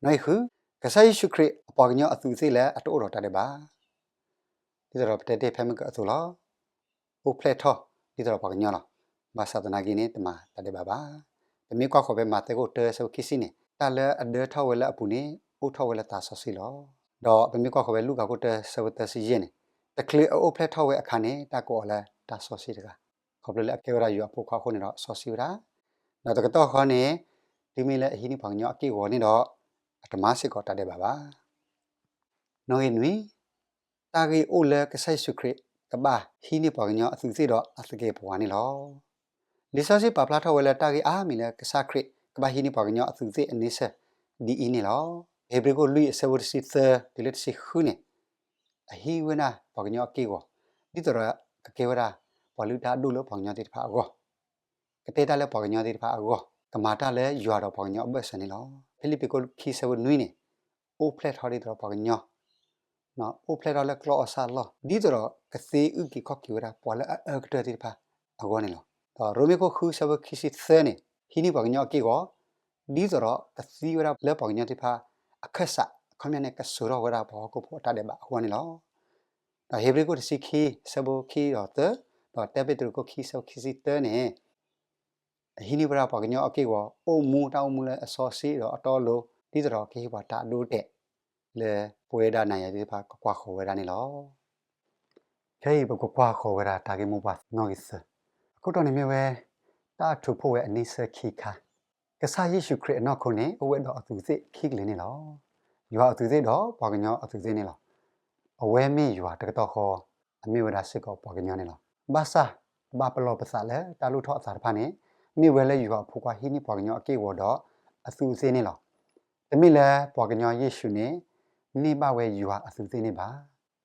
နီၣ်ဂံၢ်ဃု, ကစၢ်ယ့ၣ်ၡူးခရံာ်အပှၤကညီအသူးအသ့ၣ်လၢအတအိၣ်ဒီးတၢ်ဒဲးဘး ဒ်သိးဒီးပတဲတ့ၢ်ဖဲမုၢ်ကၢအသိးလီၤ. အိၣ်ဖျဲၣ်ထီၣ်ဒ်သိးဒီးပှၤကညီလီၤ. ဘၣ်ဆၣ်သနာ်က့န့ၣ် တမၤတၢ်ဒဲးဘးဘၣ်. ပမ့ၢ်ကွၢ်ဃီၤဖဲမးသဲခိၣ်တၢ ဆၢဖိခံဆံန့ၣ်, တၢ်လၢအဒၢထီၣ်ဝဲလၢအပူၤန့ၣ် အိၣ်ထီၣ်ဝဲလၢသးစီဆှံလီၤ. ဒီးပမ့ၢ်ကွၢ်ဃီၤဖဲလူၤကၣ်ခိၣ်တၢ ဆၢဖိသၢဆံယဲၢ်န့ၣ်, တချုးအအိၣ်ဖျဲၣ်ထီၣ်ဝဲအခါန့ၣ် တၢ်ကိးအီၤလၢတၢ်စီဆှံတဂၤ. ခီဖျိလၢအကဲဝဲဒၣ်ယွၤအဖိခွါအဃိန့ၣ်ဒီးစီဆှံဝဲဒၣ်, ဒီးတကတီၢ်ဃီန့ၣ် တုၤမ့ၢ်လၢအဟံးန့ၢ်ပှၤကညီအက့ၢ်အဂီၤန့ၣ်ဒီး အတမၤစ့ၢ်ကီးတၢ်ဒဲးဘးဘၣ်. နီၣ်ဂံၢ်နွံ, တၢ်ဂ့ၢ်အိၣ်လၢကစၢ်ယ့ၣ်ၡူးခရံာ် ကဘၣ်ဟံးန့ၢ်ပှၤကညီအသူးသ့ၣ်ဒီးအသကဲးပဝးန့ၣ်လီၤ. လံာ်စီဆှံပာ်ဖျါထီၣ်ဝဲလၢတၢ်ဂ့ၢ်အါမံၤလၢကစၢ်ခရံာ် ကဘၣ်ဟံးန့ၢ်ပှၤကညီအသူးသ့ၣ်အန့ဆၢၣ်ဒ်အံၤန့ၣ်လီၤ. ဧ့ၤဘြံၤခိၣ်လွံၢ် အဆၢဖိတဆံသၢ တုၤလၢတဆံဃုန့ၣ်, အဟံးဝဲဒၣ်ပှၤကညီအက့ၢ်အဂီၤ ဒ်သိးဒီးကကဲဝဲဒၣ်ပှၤလုၢ်တၢ်အဒိၣ်လၢပှၤကညီသ့ၣ်တဖၣ်အဂီၢ်, ကတဲတၢ်လၢပှၤကညီသ့ၣ်တဖၣ်အဂီၢ်, ကမၤတၢ်လၢယွၤဒီးပှၤကညီအဘၢၣ်စၢၤန့ၣ်လီၤ. ဖံလံးပံၤခိၣ်ခံ ဆၢဖိနွံန့ၣ်, အိၣ်ဖျဲၣ်ထီၣ်ဒ်သိးဒီးပှၤကညီ, အိၣ်ဖျဲၣ်ထီၣ်လၢကျီၢ်အီၣ်ဆၣ်အလီၢ် ဒ်သိးဒီးကသ့အုၣ်က့ၤခီၣ်က့ၤဝဲဒၣ်ပှၤလၢအအၢကတၢၢ်သ့ၣ်တဖၣ်အဂီၢ်န့ၣ်လီၤ. ဒီးရိမ့ၤခိၣ်ဃု ဆၢဖိခံဆံသၢန့ၣ်, ဟံးန့ၢ်ပှၤကညီအက့ၢ်အဂီၤ ဒ်သိးဒီးကသံဝဲဒၣ်လၢပှၤကညီသ့ၣ်တဖၣ် အခၢၣ်စး အခီပညီန့ၣ် ကစိာ်ထီၣ်ဝဲဒၣ်ပှၤဟီၣ်ခိၣ်ဖိအတၢ်ဒဲးဘးအဂီၢ်န့ၣ်လီၤ. ဒီးဧ့ၤဘြံၤခိၣ်တဆံခံ ဆၢဖိခံဒီးသၢ, ဒီးတၢပ့းတရူးခိၣ်ခံ ဆၢဖိခံဆံတၢန့ၣ်, အဟံးန့ၢ်ဝဲဒၣ်ပှၤကညီအက့ၢ်အဂီၤ အိၣ်မူတၢ်အိၣ်မူလၢအစီဆှံဒီးအတီအလိၤ ဒ်သိးဒီးကဟ့ၣ်ပှၤတၢ်အဒိအတဲာ် လၢပဝဲဒၣ်နၤယၤသ့ၣ်တဖၣ်ကကွၢ်ဃီၤဝဲဒၣ်န့ၣ်လီၤ. ခဲအံၤပကကွၢ်ဃီၤဝဲဒၣ်တၢ်ဂ့ၢ်မိၢ်ပှၢ်နီၣ်ဂံၢ်သၢ, အခိၣ်တီန့ၣ်မ့ၢ်ဝဲ တၢ်အထုးဖှိၣ်ဝဲအန့ဆၢၣ်ခံခါ, ကစၢ်ယ့ၣ်ၡူးခရံာ်အနီၢ်ခိန့ၣ် အိၣ်ဝဲဒီးအသူးသ့ၣ်ခံကလုာ်န့ၣ်လီၤ. ယွၤအသူးသ့ၣ်ဒီးပှၤကညီအသူးသ့ၣ်န့ၣ်လီၤ. အဝဲမ့ၢ်ယွၤတကတီၢ်ဃီ, အမ့ၢ်ဝဲဒၣ်စ့ၢ်ကီးပှၤကညီန့ၣ်လီၤ. ဘၣ်ဆၣ် ဘၣ်ပလီၢ်ပသးလၢတၢ်လိၣ်ထီၣ်အသးတဖၣ်န့ၣ်, မ့ၢ်ဝဲလၢယွၤအဖိခွါဟံးန့ၢ်ပှၤကညီအက့ၢ်အဂီၤဒီးအသူးအသ့ၣ်န့ၣ်လီၤ. တမ့ၢ်လၢပှၤကညီယ့ၣ်ၡူးန့ၣ် န့ၢ်ဘၣ်ဝဲယွၤအသူးသ့ၣ်န့ၣ်ဘၣ်.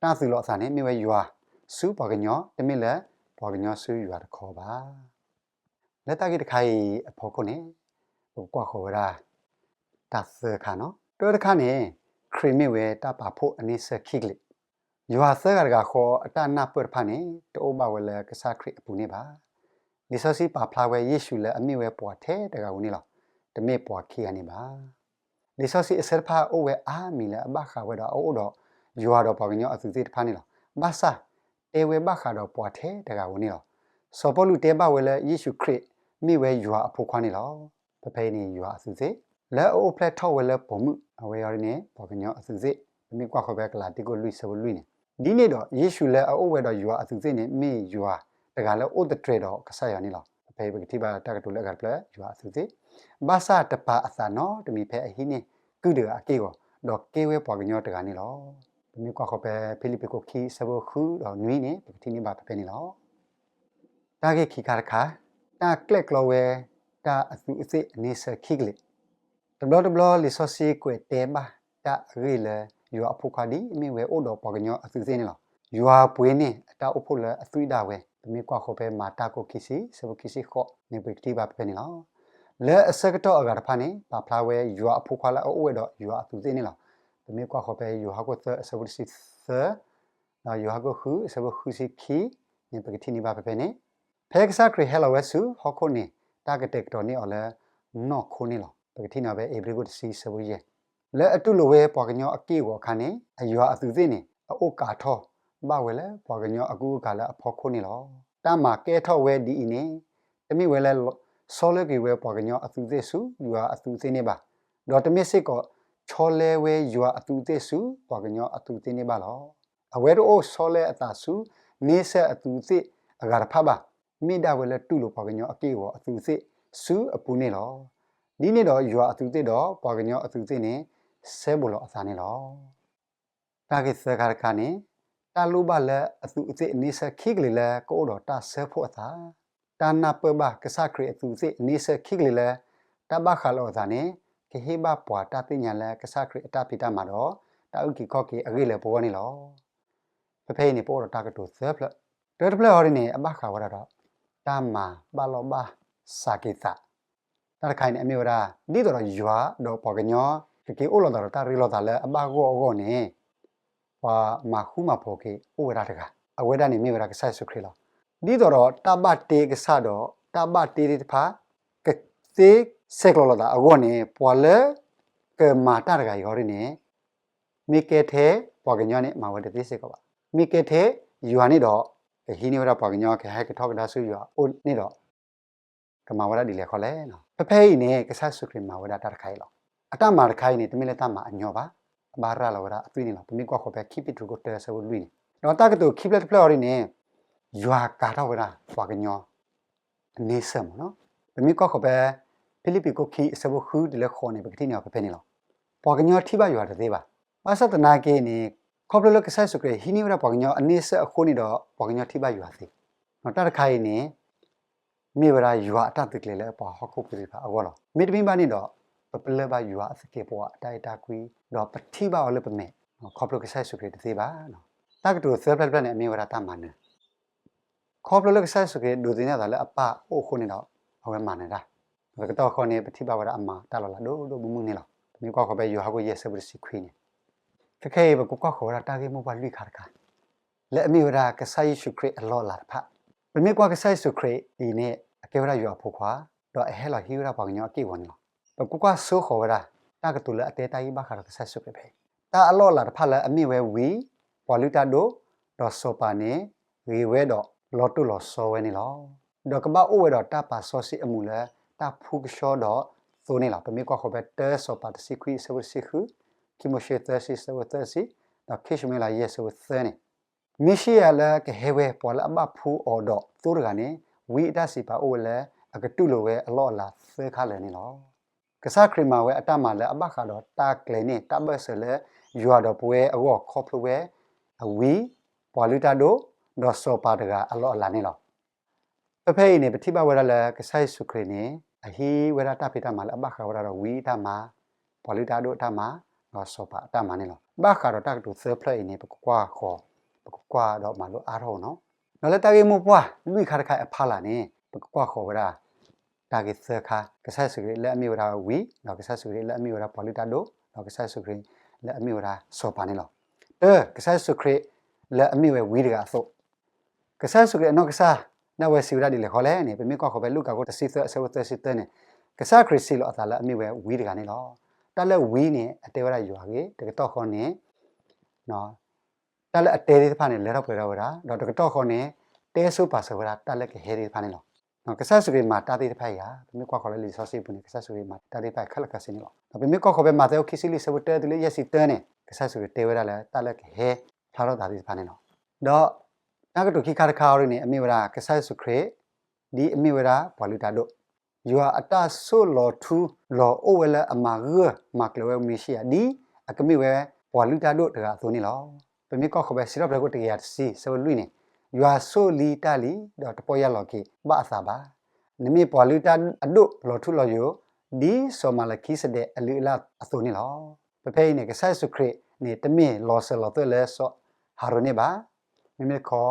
တၢ်သူၣ်လီၤအသးန့ၣ် မ့ၢ်ဝဲယွၤဆူပှၤကညီ, တမ့ၢ်လၢပှၤကညီဆူယွၤတခီဘၣ်. လၢတၢ်ဂ့ၢ်တခါအံၤအဖီခိၣ်န့ၣ် ပကကွၢ်ဃီၤဝဲဒၣ် တၢ်သၢခါနီၤ. တၢတခါန့ၣ် ခရံာ်မ့ၢ်ဝဲတၢ်ပာ်ဖှိၣ်အန့ဆၢၣ်ခံကလံး. ယွၤသၢဂၤတဂၤဃီအတၢ်နၢ်ပၢၢ်တဖၣ်န့ၣ် တအိၣ်ဘၣ်ဝဲလၢကစၢ်ခရံာ်အပူၤန့ၣ်ဘၣ်. လံာ်စီဆှံပာ်ဖျါဝဲယ့ၣ်ၡူးလၢအမ့ၢ်ဝဲပှၤထဲတဂၤဧိၤန့ၣ်လီၤ. တမ့ၢ်ပှၤခံဂၤန့ၣ်ဘၣ်. လံာ်စီဆှံအဆၢတဖၣ်အိၣ်ဝဲအါမံၤလၢအဘၣ်ဃးဝဲဒီးအအိၣ်ဒီးယွၤဒီးပှၤကညီအသူးသ့ၣ်တဖၣ်န့ၣ်လီၤ. ဘၣ်ဆၣ် တဲဝဲဘၣ်ဃးဒီးပှၤထဲတဂၤဧိၤန့ၣ်လီၤ. စီၤပီလူးတဲဘၣ်ဝဲလၢယ့ၣ်ၡူးခရံာ်မ့ၢ်ဝဲယွၤအဖိခွါန့ၣ်လီၤ. ဖဲဖဲအံၤန့ၣ် ယွၤအသူးသ့ၣ် လၢအအိၣ်ဖျဲၣ်ထီၣ်ဝဲလၢပိာ်မုၣ် အဝဲအံၤန့ၣ် ပှၤကညီအသူးသ့ၣ်, ပမ့ၢ်ကွၢ်ဃီၤဖဲကလၤတံ ခိၣ်လွံၢ်ဆၢဖိလွံၢ်န့ၣ်, ဒ်န့ၣ်ဒီး ယ့ၣ်ၡူးလၢအအိၣ်ဝဲဒီးယွၤအသူးသ့ၣ်န့ၣ် မ့ၢ်ယွၤတဂၤလၢအိၣ်သတြဲၤဒီးကစၢ်ယွၤန့ၣ်လီၤ. ဖဲအံၤပကထံၣ်ဘၣ်တၢ်ကတိၤလၢအဂၤတဖျၢၣ် ယွၤအသူးသ့ၣ်, ဘၣ်ဆၣ်တပာ်အသးနီတမံၤဖဲအဟံးန့ၢ်ကုၢ်တဂၤအက့ၢ်အဂီၤ, ဒီးကဲဝဲပှၤကညီတဂၤန့ၣ်လီၤ. ပမ့ၢ်ကွၢ်ဃီၤဖဲဖံလံးပံးခိၣ်ခံ ဆၢဖိဃုဒီးနွံန့ၣ် ပကထံၣ်န့ၢ်ဘၣ်ဖဲဖဲန့ၣ်လီၤ. တၢ်ဂ့ၢ်ခံခါတခါ, တၢ်ကျဲၣ်ကျီဝဲ တၢ်အသူးအသ့ၣ်အန့ဆၢၣ်ခံကလံး. တဘျီတဘျီ လံာ်စီဆှံကွဲးတဲဘၣ်တၢ်အဂ့ၢ်လၢ ယွၤအဖိခွါဒ်အမ့ၢ်ဝဲအိၣ်ဒီးပှၤကညီအသူးသ့ၣ်န့ၣ်လီၤ. ယွၤပှ့ၤန့ၢ်အတၢ်အိၣ်ဖှိၣ်လၢအသွံၣ်ဒၣ်ဝဲ, ပမ့ၢ်ကွၢ်ဃီၤဖဲမၤတၢ်ခိၣ်ခံဆံ ဆၢဖိခံဆံဃိးန့ၣ် ပကထံၣ်ဘၣ်ဖဲဖဲန့ၣ်လီၤ. လၢအဆၢကတီၢ်အဂၤတဖၣ်န့ၣ် ပာ်ဖျါဝဲယွၤအဖိခွါလၢအအိၣ်ဝဲဒီးယွၤအသူးသ့ၣ်န့ၣ်လီၤ. ပမ့ၢ်ကွၢ်ဃီၤဖဲယိၤဟၣ်ခိၣ်သၢ အဆၢဖိတဆံသၢ ဒီးယိၤဟၣ်ခိၣ်ဃု အဆၢဖိဃုဆံခံန့ၣ် ပကထံၣ်န့ၢ်ဘၣ်ဖဲဖဲန့ၣ်, ဖဲကစၢ်ခရံာ်ဟဲလီၤဝဲဆူဟီၣ်ခိၣ်န့ၣ် တၢ်ကတဲာ်ကတီၤန့ၢ်အီၤလၢနီၢ်ခိန့ၣ်လီၤ. ပကထံၣ်န့ၢ်အီၤဖဲဧ့ၤဘြံၤခိၣ်တဆံ အဆၢဖိယဲၢ်, လၢအတူၢ်လိာ်ဝဲပှၤကညီအက့ၢ်အဂီၤအခါန့ၣ် အယွၤအသူးသ့ၣ်န့ၣ် အအိၣ်ကးထီၣ်ဘၣ်ဝဲလၢပှၤကညီအကူအကၤလၢအဖီခိၣ်န့ၣ်လီၤ. တၢ်မၤကဲထီၣ်ဝဲဒ်အံၤန့ၣ် တမ့ၢ်ဝဲလၢ ဆီလၢက့ၤဝဲပှၤကညီအသူးသ့ၣ်ဆူယွၤအသူးသ့ၣ်န့ၣ်ဘၣ်, ဒီးတမ့ၢ်စ့ၢ်ကီး ဆီလဲဝဲယွၤအသူးသ့ၣ်ဆူပှၤကညီအသူးသ့ၣ်န့ၣ်ဘၣ်လီၤ. အဝဲတအိၣ်ဆီလဲအသးဆူ န့ဆၢၣ်အသူးသ့ၣ်အဂၤတဖၣ်ဘၣ်, မ့ၢ်ဒၣ်ဝဲလၢတူၢ်လိာ်ပှၤကညီအက့ၢ်အဂီၤအသူးသ့ၣ်ဆူအပူၤန့ၣ်လီၤ. ဒ်န့ၣ်ဒီးယွၤအသူးသ့ၣ်ဒီးပှၤကညီအသူးသ့ၣ်န့ၣ် ဆၢဘိးလီၤအသးန့ၣ်လီၤ. တၢ်ဂ့ၢ်သၢခါတခါန့ၣ် တၢ်လိၣ်ဘၣ်လၢအသူးအသ့ၣ်အန့ဆၢၣ်ခံကလံးလၢကအိၣ်ဒီးတၢ်စၢဖှိၣ်အသး, တၢ်နၢ်ပၢၢ်ဘၣ်ကစၢ်ခရံာ်အသူးအသ့ၣ်အန့ဆၢၣ်ခံကလံးလၢ တၢ်ဘၣ်ဃးလီၤအသးန့ၣ် ကဟ့ၣ်ဘၣ်ပှၤတၢ်သ့ၣ်ညါလၢကစၢ်ခရံာ်အတၢ်ဖံးတၢ်မၤဒီး တၢ်အုၣ်က့ၤခီၣ်က့ၤအဂ့ၢ်လၢပဂီၢ်န့ၣ်လီၤ. ဖဲဖဲအံၤန့ၣ် ပအိၣ်ဒီးတၢ်ကတိၤသၢဖျၢၣ်, တၢတဖျၢၣ်အံၤန့ၣ် အဘၣ်ဃးဝဲဒၣ်ဒီး တၢ်မၤဘၣ်လီၢ်ဘၣ်စးက့ၤသး တၢ်တခါအံၤန့ၣ် အမ့ၢ်ဝဲဒၣ် ဒ်သိးဒီးယွၤဒီးပှၤကညီ ကက့ၤအိၣ်လီၤသးဒီးတၢ်ရ့လိာ်သးလၢအဘၣ်ဂီၢ်အဂီၢ်န့ၣ် ပှၤမၤဃူမၤဖိးက့ၤအိၣ်ဝဲဒၣ်တဂၤ, အဝဲဒၣ်န့ၣ်မ့ၢ်ဝဲဒၣ်ကစၢ်ယ့ၣ်ၡူးခရံာ်လီၤ. ဒ်သိးဒီးတၢ်ဘၣ်တ့ကစၢ်ဒီး တၢ်ဘၣ်တ့သ့ၣ်တဖၣ် ကသ့ဆဲးကျိးလိာ်သးအဂီၢ်န့ၣ် ပှၤလၢကမၤတၢ်တဂၤအံၤအဂီၢ်န့ၣ် မ့ၢ်ကဲထဲပှၤကညီန့ၣ် မၤဝဲတသ့စ့ၢ်ကီးဘၣ်. မ့ၢ်ကဲထဲယွၤန့ၣ်ဒီး ကဟံးန့ၢ်ဝဲဒၣ်ပှၤကညီ ကဟဲကထီၣ်ကဒါဆူယွၤအအိၣ်န့ၣ်ဒီး ကမၤဝဲဒၣ်ဒ်လဲၣ်ဃီလဲၣ်. ဖဲဖဲအံၤန့ၣ် ကစၢ်ယ့ၣ်ၡူးခရံာ်မၤဝဲဒၣ်တၢ်တခါအံၤလီၤ. အတၢ်မၤတခါအံၤန့ၣ် တမ့ၢ်လၢတၢ်မၤအညီဘၣ်, အဘၣ်ရၤလီၤဝဲဒၣ်အသွံၣ်န့ၣ်လီၤ. ပမ့ၢ်ကွၢ်ဃီၤဖဲခံပ့းတရူးခိၣ်တၢ အဆၢဖိလွံၢ်န့ၣ်, ဒီးတၢ်ကတိၤခံဖျၢၣ်တဖျၢၣ်အံၤန့ၣ် ယွၤကၤထီၣ်ဝဲဒၣ်ပှၤကညီ အန့ဆၢၣ်မးနီၤ. ပမ့ၢ်ကွၢ်ဃီၤဖဲ ဖံလံးပံးခိၣ်ခံ အဆၢဖိဃုတုၤလၢဃိးန့ၣ် ပကထံၣ်န့ၢ်အီၤဖဲဖဲန့ၣ်လီၤ. ပှၤကညီထံၣ်ဘၣ်ယွၤတသ့ဘၣ်. ဘၣ်ဆၣ်သနာ်က့န့ၣ် ခီဖျိလၢကစၢ်ယ့ၣ်ၡူးခရံာ်ဟံးန့ၢ်ဝဲဒၣ်ပှၤကညီအန့ဆၢၣ်အဃိန့ၣ်ဒီး ပှၤကညီထံၣ်ဘၣ်ယွၤသ့. တၢ်တခါအံၤန့ၣ် မ့ၢ်ဝဲဒၣ်ယွၤအတၢ်သုးကျဲၤလၢပှၤဟီၣ်ခိၣ်ဖိသ့ၣ်တဖၣ်အဂီၢ်လီၤ. မ့တမ့ၢ်ဘၣ်န့ၣ်ဒီး ပပလၢၢ်ဘၣ်ယွၤအသကဲးပဝးအတၢ်အဲၣ်တၢ်ကွံ, ဒီးပထံၣ်ဘၣ်အီၤလၢပမဲာ်, ခီဖျိကစၢ်ယ့ၣ်ၡူးခရံာ်တသ့ဘၣ်. တၢ်ကတိၤသၢဖျၢၣ်တဖျၢၣ်န့ၣ် အမ့ၢ်ဝဲဒၣ်တၢ်မၤနၢၤ ခီဖျိလၢကစၢ်ယ့ၣ်ၡူးခရံာ်ဒိးသန့ၤအသးလၢအပၢ်အအိၣ်အဃိန့ၣ်ဒီး အဝဲမၤနၢၤတၢ်. တကတီၢ်ဃီန့ၣ် ပထံၣ်ဘၣ်ဝဲဒၣ်အမၤတၢ်လီၤလးဒိၣ်ဒိၣ်မုၢ်မုၢ်န့ၣ်လီၤ. ပမ့ၢ်ကွၢ်ဃီၤဖဲယိၤဟၣ်ခိၣ်ယဲၢ်ဆၢဖိတဆံခွံန့ၣ်, ခဲခဲအံၤ ပကကွၢ်ဃီၤဝဲဒၣ်တၢ်ဂ့ၢ်မိၢ်ပှၢ်လွံၢ်ခါတခါ လၢအမ့ၢ်ဝဲဒၣ်ကစၢ်ယ့ၣ်ၡူးခရံာ်အလီၢ်အလၤတဖၣ်. ပမ့ၢ်ကွၢ်ကစၢ်ယ့ၣ်ၡူးခရံာ်အံၤန့ၣ် အကဲဝဲဒၣ်ယွၤအဖိခွါ, ဒီးအဟဲလီၤဟံးဝဲဒၣ်ပှၤကညီအက့ၢ်အဂီၤန့ၣ်လီၤ. ပကကွၢ်ဆိဃီၤဝဲဒၣ် တၢ်ကတိၤလၢအတဲတၢ်ဂ့ၢ်ဘၣ်ဃးဒီးကစၢ်ယ့ၣ်ၡူးခရံာ်ဖဲ တၢ်အလီၢ်အလၤတဖၣ်လၢအမ့ၢ်ဝဲဝံ, ပှၤလုၢ်တၢ်ဒိၣ်, ဒီးစီၤပၤန့ၣ် ဂ့ၤဝဲဒီးလီၤတိၢ်လီၤဆီဝဲန့ၣ်လီၤ. ဒီးကဘၣ်အိၣ်ဝဲဒီးတၢ်ပာ်စီဆှံအမူးလၢတၢ်ဖှူကဆှီဒီးသိန့ၣ်လီၤ. ပမ့ၢ်ကွၢ်ဃီၤဖဲတၢစီၤပၤတဆံခွံအဆၢဖိတဆံဃု, ခံမိၤၡ့သၢဆံအဆၢဖိသၢဆံ, ဒီးခံၡမူၤအ့လးယဲၢ်အဆၢဖိသၢန့ၣ်, မ့ၢ်ၡံယၤလၢကဟဲဝဲပှၤလၢအဘၣ်ဖှူအီၤဒီးသိတဂၤန့ၣ်, ဝံအတၢ်စံးပာ်အိၣ်ဝဲလၢအကတူၢ်လိာ်ဝဲအလီၢ်အလၤသၢခါလၢာ်န့ၣ်လီၤ. ကစၢ်ခရံာ်မၤဝဲအတၢ်မၤလၢအဘၣ်ဃးဒီးတၢ်ကျဲၤန့ၢ်တၢ်ဘၢၣ်စၢၤလၢယွၤဒီးပဝဲအဂီၢ်ခီဖျိဝဲအဝံ, ပှၤလုၢ်တၢ်ဒိၣ်, ဒီးစီၤပၤတဂၤအလီၢ်အလၤန့ၣ်လီၤ. ဖဲဖဲအံၤန့ၣ် ပထံၣ်ဘၣ်ဝဲဒၣ်လၢကစၢ်ယ့ၣ်ၡူးခရံာ်န့ၣ် အဟံးဝဲဒၣ်တၢ်ဖံးတၢ်မၤလၢအဘၣ်ဃးဝဲဒၣ်ဒီးဝံအတၢ်မၤ, ပှၤလုၢ်တၢ်ဒိၣ်အတၢ်မၤ, ဒီးစီၤပၤအတၢ်မၤန့ၣ်လီၤ. ဘၣ်ဃးဒီးတၢ်ကတိၤသၢဖျၢၣ်အံၤန့ၣ် ပကကွၢ်ဃီၤ, ပကကွၢ်ဒီးမၤလိအါထီၣ်အီၤနီၤ. ဒီးလၢတၢ်ဂ့ၢ်မိၢ်ပှၢ်လွံၢ်ခါတခါအံၤအဖီလာ်န့ၣ် ပကကွၢ်ဃီၤဝဲဒၣ် တၢ်ဂ့ၢ်သၢခါ, ကစၢ်ယ့ၣ်ၡူးခရံာ်လၢအမ့ၢ်ဝဲဒၣ်ဝံ, ဒီးကစၢ်ယ့ၣ်ၡူးခရံာ်လၢအမ့ၢ်ဝဲဒၣ်ပှၤလုၢ်တၢ်ဒိၣ်, ဒီးကစၢ်ယ့ၣ်ၡူးခရံာ်လၢအမ့ၢ်ဝဲဒၣ်စီၤပၤန့ၣ်လီၤ. တၢ, ကစၢ်ယ့ၣ်ၡူးခရံာ်လၢအမ့ၢ်ဝဲဝံတဂၤအသိး, ကစၢ်ယ့ၣ်ၡူးခရံာ်အနီၢ်ကစၢ် ဒၣ်ဝဲစံးဝဲဒၣ်ဒ်လဲၣ်ဃီလဲၣ်န့ၣ် ပမ့ၢ်ကွၢ်ဃီၤဖဲလူၤကၣ်အခိၣ်တဆံသၢအဆၢဖိသၢဆံတၢန့ၣ်, ကစၢ်ခရံာ်စံးလီၤအသးလၢအမ့ၢ်ဝဲဝံတဂၤန့ၣ်လီၤ. တၢ်လၢဝံန့ၣ် အတဲဝဲဒၣ်ယွၤအဂ့ၢ်, တကတီၢ်ဃီန့ၣ် တၢ်လၢအတဲသ့ၣ်တဖၣ်န့ၣ် လၢထီၣ်ပှဲၤထီၣ်ဝဲဒၣ်, ဒီးတကတီၢ်ဃီန့ၣ် တဲဆိပာ်စၢၤဝဲဒၣ်တၢ်လၢကဟဲသ့ၣ်တဖၣ်န့ၣ်လီၤ. ကစၢ်ယ့ၣ်ၡူးခရံာ်မၤတၢ်သ့ၣ်တဖၣ်အံၤဧါ, ပမ့ၢ်ကွၢ်ဃီၤလၢလံာ်စီဆှံပူၤန့ၣ် ကစၢ်ယ့ၣ်ၡူးခရံာ်မၤတၢ်သ့ၣ်တဖၣ်ခဲလၢာ်ခဲဆ့န့ၣ်လီၤ. ဒီးပမ့ၢ်ကွၢ်ဃီၤဖဲမးသဲအခိၣ်ခံဆံလွံၢ်အဆၢဖိတၢတုၤလၢယဲၢ်ဆံတၢန့ၣ် ကစၢ်ယ့ၣ်ၡူးခရံာ်တဲဝဲဒၣ်လၢတၢ်လၢကဟဲဖျါထီၣ်သးသ့ၣ်တဖၣ်န့ၣ်လီၤ. ဒီးတၢ်ကတိၤခံခါတခါအံၤန့ၣ် အမ့ၢ်ဝဲဒၣ်ကစၢ်ယ့ၣ်ၡူးခရံာ် ဒ်အမ့ၢ်ဝဲဒၣ်ပှၤလုၢ်တၢ်ဒိၣ်, ယွၤအတၢ်ဆိၣ်လီၤထူလီၤအိၣ်ဝဲလၢအမၤဂၢၢ်မၤကျၢၤဝဲမ့ၤၡံယၤ ဒ်အကမ့ၢ်ဝဲပှၤလုၢ်တၢ်ဒိၣ်တဂၤအသိးန့ၣ်လီၤ. ပမ့ၢ်ကွၢ်ဃီၤဖဲစံးထီၣ်ပတြၢၤခိၣ်တကယၤတဆံ အဆၢဖိလွံၢ်န့ၣ်, ယွၤဆိၣ်လံတၢ်လံ, ဒီးတပီၢ်ယၢ်လီၤက့ၤဘၣ်အသးဘၣ်. နမ့ၢ်ပှၤလုၢ်တၢ်အဒိၣ်လီၤထူလီၤယိာ်, ဒ်စီၤမၤလခံစဒဲးအလုၢ်အလၢ်အသိးန့ၣ်လီၤ. ဖဲဖဲအံၤန့ၣ် ကစၢ်ယ့ၣ်ၡူးခရံာ်န့ၣ် တမ့ၢ်လီၤစၢၤလီၤသွဲၣ်လၢစီၤဟၤရိၣ်န့ၣ်ဘၣ်. မ့မ့ၢ်တခီ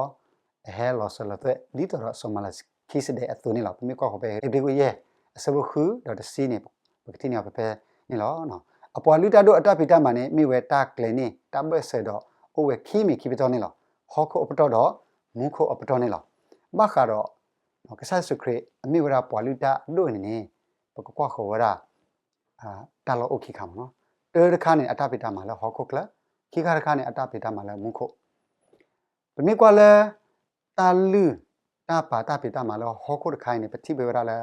အဟဲလီၤစၢၤလီၤသွဲၣ် ဒ်သိးဒီးစီၤမၤလခံစဒဲးအသိးန့ၣ်လီၤ. ပမ့ၢ်ကွၢ်ဃီၤဖဲဧ့ၤဘြံၤခိၣ်ယဲၢ် အဆၢဖိဃုဒီးတဆံန့ၣ် ပကထံၣ်န့ၢ်အီၤဖဲဖဲန့ၣ်လီၤ. အပှၤလုၢ်တၢ်ဒိၣ်အတၢ်ဖံးတၢ်မၤန့ၣ် မ့ၢ်ဝဲတၢ်ကျဲၤန့ၢ်တၢ်ဘၢၣ်စၢၤဒီး အိၣ်ဝဲခံမံၤခံပတီၢ်န့ၣ်လီၤ. ဟီၣ်ခိၣ်အပတီၢ်ဒီးမူခိၣ်အပတီၢ်န့ၣ်လီၤ. ဘၣ်ဃးဒီး ကစၢ်ယ့ၣ်ၡူးခရံာ်အမ့ၢ်ဝဲဒၣ်ပှၤလုၢ်တၢ်အဒိၣ်န့ၣ်န့ၣ် ပကကွၢ်ဃီၤဝဲဒၣ် တၢ်လီၢ်အိၣ်ခံခါမ့ၢ်နီၤ. တၢတခါန့ၣ် အတၢ်ဖံးတၢ်မၤလၢဟီၣ်ခိၣ်ချၢ, ခံခါတခါန့ၣ် အတၢ်ဖံးတၢ်မၤလၢမူခိၣ်. ပမ့ၢ်ကွၢ်လၢ တၢ်လုၢ်တၢ်ပာ်တၢ်ဖံးတၢ်မၤလၢဟီၣ်ခိၣ်တခါအံၤန့ၣ် ပထံၣ်ဘၣ်ဝဲဒၣ်လၢ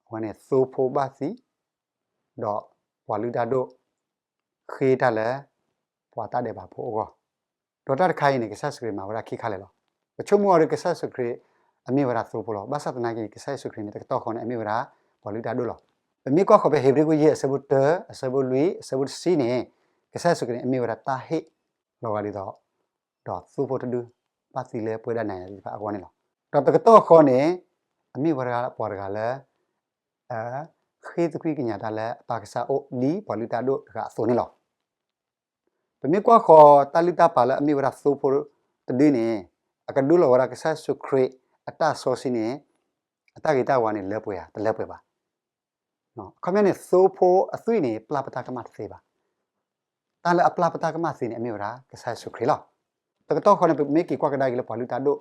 အဝဲန့ၣ်သိဖိဘၣ်သံ ဒီးပှၤလုၢ်တၢ်ဒိၣ် ဃ့တၢ်လၢ ပှၤတၢ်ဒဲးဘးဖိအဂီၢ်, ဒီးတၢ်တခါအံၤန့ၣ် ကစၢ်ယ့ၣ်ၡူးခရံာ်မၤဝဲဒၣ်ခံခါလၢာ်လီၤ. ပဆိကမိၣ်အီၤဒီး ကစၢ်ယ့ၣ်ၡူးခရံာ်အမ့ၢ်ဝဲဒၣ်သိဖိလီၤ. ဘၣ်ဆၣ်သနာ်က့ ကစၢ်ယ့ၣ်ၡူးခရံာ်န့ၣ် တကတီၢ်ဃီန့ၣ် အမ့ၢ်ဝဲဒၣ်ပှၤလုၢ်တၢ်ဒိၣ်လီၤ. ပမ့ၢ်ကွၢ်ဃီၤဖဲဧ့ၤဘြံၤခိၣ်ယဲၢ် အဆၢဖိတၢ, အဆၢဖိလွံၢ်, အဆၢဖိတဆံန့ၣ် ကစၢ်ယ့ၣ်ၡူးခရံာ်န့ၣ် အမ့ၢ်ဝဲဒၣ်တၢ်ဟ့ၣ်လီၤဂာ်ဒ်သိး ဒီးသိဖိတဒု ဘၣ်သံလၢပဝဲဒၣ်နၤယၤသ့ၣ်တဖၣ်အဂီၢ်န့ၣ်လီၤ. ဒီးတကတီၢ်ဃီန့ၣ် အမ့ၢ်ဝဲဒၣ်ပှၤတဂၤလၢ ဃ့သကွံၢ်ကညးတၢ်လၢအပၢ်ကစၢ်အိၣ် ဒ်ပှၤလုၢ်တၢ်ဒိၣ်တဂၤအသိးန့ၣ်လီၤ. ပမ့ၢ်ကွၢ်ဃီၤတၢ်လုၢ်တၢ်ပာ်လၢအမ့ၢ်ဝဲဒၣ်သိဖိတဒုန့ၣ် အကဒုးလီၤဝဲဒၣ်ကစၢ်ယ့ၣ်ၡူးခရံာ်အတၢ်စီဆှံန့ၣ် အတၢ်ဂ့ၤတၢ်ဝါန့ၣ် လၢပှဲၤဧါ, တလၢပှဲၤဘၣ်. အခီပညီန့ၣ် သိဖိအသွံၣ်န့ၣ် ပျၢ်ပတၢ်ကမၣ်တသ့ဘၣ်. တၢ်လၢအပျၢ်ပတၢ်ကမၣ်သ့န့ၣ် အမ့ၢ်ဝဲဒၣ်ကစၢ်ယ့ၣ်ၡူးခရံာ်လီၤ. တကတီၢ်ဃီန့ၣ် ပမ့ၢ်က့ၤကွၢ်ကဒါက့ၤလၢပှၤလုၢ်တၢ်ဒိၣ်,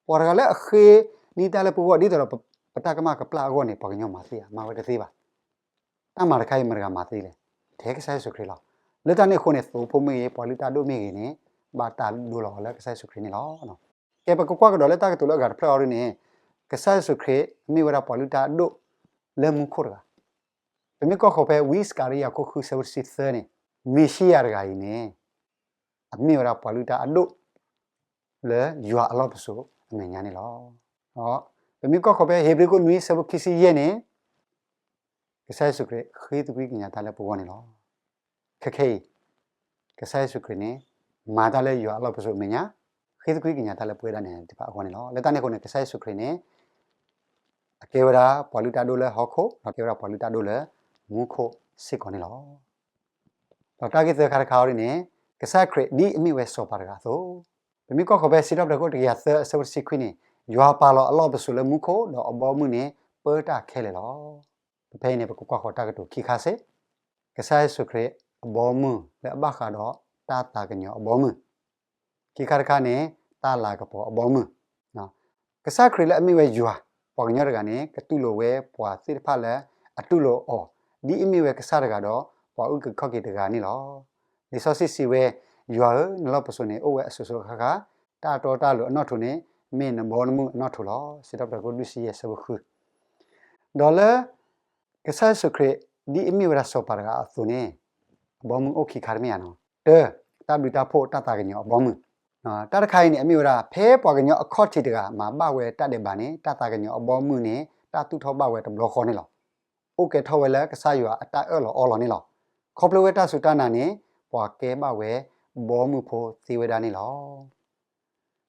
ပှၤတဂၤလၢအဃ့နံၣ်တၢ်လၢပဂီၢ် ဒ်သိးဒီးပတၢ်ကမၣ်ကပျၢ်အဂီၢ်န့ၣ် ပှၤကညီမၤသ့ဧါ, မၤဝဲတသ့ဘၣ်. တၢ်မၤတခါအံၤ မတၤတဂၤမၤသ့လဲၣ်, ထဲကစၢ်ယ့ၣ်ၡူးခရံာ်လီၤ. လၢတၢ်န့ၣ်အဃိန့ၣ် သိဖိမ့ၢ်ဂ့ၤ ပှၤလုၢ်တၢ်ဒိၣ်မ့ၢ်ဂ့ၤန့ၣ် ဘၣ်တၢ်ဒိလီၤအီၤလၢကစၢ်ယ့ၣ်ၡူးခရံာ်န့ၣ်လီၤ. ကဲ ပကကွၢ်ကဒီးလၢတၢ်ကတိၤလၢအဂၤတဖျၢၣ်အီၤဒ်န့ၣ် ကစၢ်ယ့ၣ်ၡူးခရံာ်မ့ၢ်ဝဲဒၣ်ပှၤလုၢ်တၢ်ဒိၣ်လၢမူခိၣ်တဂၤ. ပမ့ၢ်ကွၢ်ဃီၤဖဲဝံစကၤရံယၤခိၣ်ဃုဆၢဖိတဆံသၢန့ၣ် မ့ၤၡံယၤတဂၤအံၤန့ၣ် အမ့ၢ်ဝဲဒၣ်ပှၤလုၢ်တၢ်အဒိၣ် လၢယွၤအလီၢ်ပစိာ်အမဲာ်ညါန့ၣ်လီၤ. ပမ့ၢ်ကွၢ်ဃီၤဖဲဧ့ၤဘြံၤခိၣ်နွံဆၢဖိခံဆံယဲၢ်န့ၣ် ကစၢ်ယ့ၣ်ၡူးခရံာ်ဃ့သကွံၢ်ကညးတၢ်လၢပဂီၢ်န့ၣ်လီၤ. ခဲခဲအံၤ ကစၢ်ယ့ၣ်ၡူးခရံာ်န့ၣ် မၤတၢ်လၢယွၤအလီၢ်ပစိာ်အမဲာ်ညါ, ဃ့သကွံၢ်ကညးတၢ်လၢပဝဲဒၣ်နၤယၤသ့ၣ်တဖၣ်အဂီၢ်န့ၣ်လီၤ. လၢတၢ်န့ၣ်အဃိန့ၣ် ကစၢ်ယ့ၣ်ၡူးခရံာ်န့ၣ် အကဲဝဲဒၣ်ပှၤလုၢ်တၢ်ဒိၣ်လၢဟီၣ်ခိၣ် ဒီးကဲဝဲဒၣ်ပှၤလုၢ်တၢ်ဒိၣ်လၢမူခိၣ်စ့ၢ်ကီးန့ၣ်လီၤ. ဒီးတၢ်ဂ့ၢ်သၢခါတခါအံၤဒ်န့ၣ် ကစၢ်ခရံာ်ဒ်အမ့ၢ်ဝဲစီၤပၤတဂၤအသိး, ပမ့ၢ်ကွၢ်ဃီၤဖဲစံးထီၣ်ပတြၢၤခိၣ်တကယၤသၢအဆၢဖိတဆံခွံန့ၣ် ယွၤပာ်လီၤအလီၢ်ပစိာ်လၢမူခိၣ် ဒီးအဘီအမုၢ်န့ၣ် ပၢတၢ်ခဲလၢာ်လီၤ. ဖဲအံၤန့ၣ် ပကကွၢ်ဃီၤတၢ်ကတိၤခံခါစ့ၢ်, ကစၢ်ယ့ၣ်ၡူးခရံာ်အဘီအမုၢ်လၢအဘၣ်ဃးဒီးတၢ်သးကညီၤအဘီအမုၢ်, ခံခါတခါန့ၣ် တၢ်လၤကပီၤအဘီအမုၢ်, ကစၢ်ခရံာ်လၢအမ့ၢ်ဝဲယွၤ, ပှၤကညီတဂၤန့ၣ် ကတူၢ်လိာ်ဝဲပှၤသ့ၣ်တဖၣ်လၢအတူၢ်လိာ်အီၤ ဒ်အမ့ၢ်ဝဲကစၢ်တဂၤဒီး ပှၤအုၣ်က့ၤခီၣ်က့ၤတဂၤန့ၣ်လီၤ. လံာ်စီဆှံစံးဝဲ, ယွၤဧၢ, နလီၢ်ပစိာ်န့ၣ် အိၣ်ဝဲအစိၤစိၤအဃၣ်ဃၣ်, တၢ်တီတၢ်လိၤအနီၣ်ထိးန့ၣ် မ့ၢ်နဘီနမုၢ်အနီၣ်ထိးလီၤ. စံးထီၣ်ပတြၢၤခိၣ်လွံၢ်ဆံယဲၢ်အဆၢဖိဃု, ဒီးလၢ ကစၢ်ယ့ၣ်ၡူးခရံာ် ဒ်အမ့ၢ်ဝဲဒၣ်စီၤပၤတဂၤအသိးန့ၣ် အဘီမုၢ်အိၣ်ခံခါတမ့ၢ်ဧါနီၤ. တၢ, တၢ်ဘျုးတၢ်ဖှိၣ်တၢ်သးကညီၤအဘီမုၢ်, တၢ်တခါအံၤန့ၣ် အမ့ၢ်ဝဲဒၣ် ဖဲပှၤကညီအခီၣ်ထံးတဂၤ မၤဘၣ်ဝဲတၢ်ဒဲးဘးန့ၣ် တၢ်သးကညီၤအဘီမုၢ်န့ၣ် တၢ်သူၣ်ထီၣ်ဘၣ်ဝဲတဘျီဃီန့ၣ်လီၤ. အိၣ်ကဲထီၣ်ဝဲလၢကစၢ်ယွၤအတၢ်အၢၣ်လီၤအီလီၤန့ၣ်လီၤ. ခီဖျိဝဲတၢ်စူၢ်တၢ်နာ်န့ၣ် ပှၤကဲဘၣ်ဝဲဘီမုၢ်ဖိသ့ဝဲဒၣ်န့ၣ်လီၤ.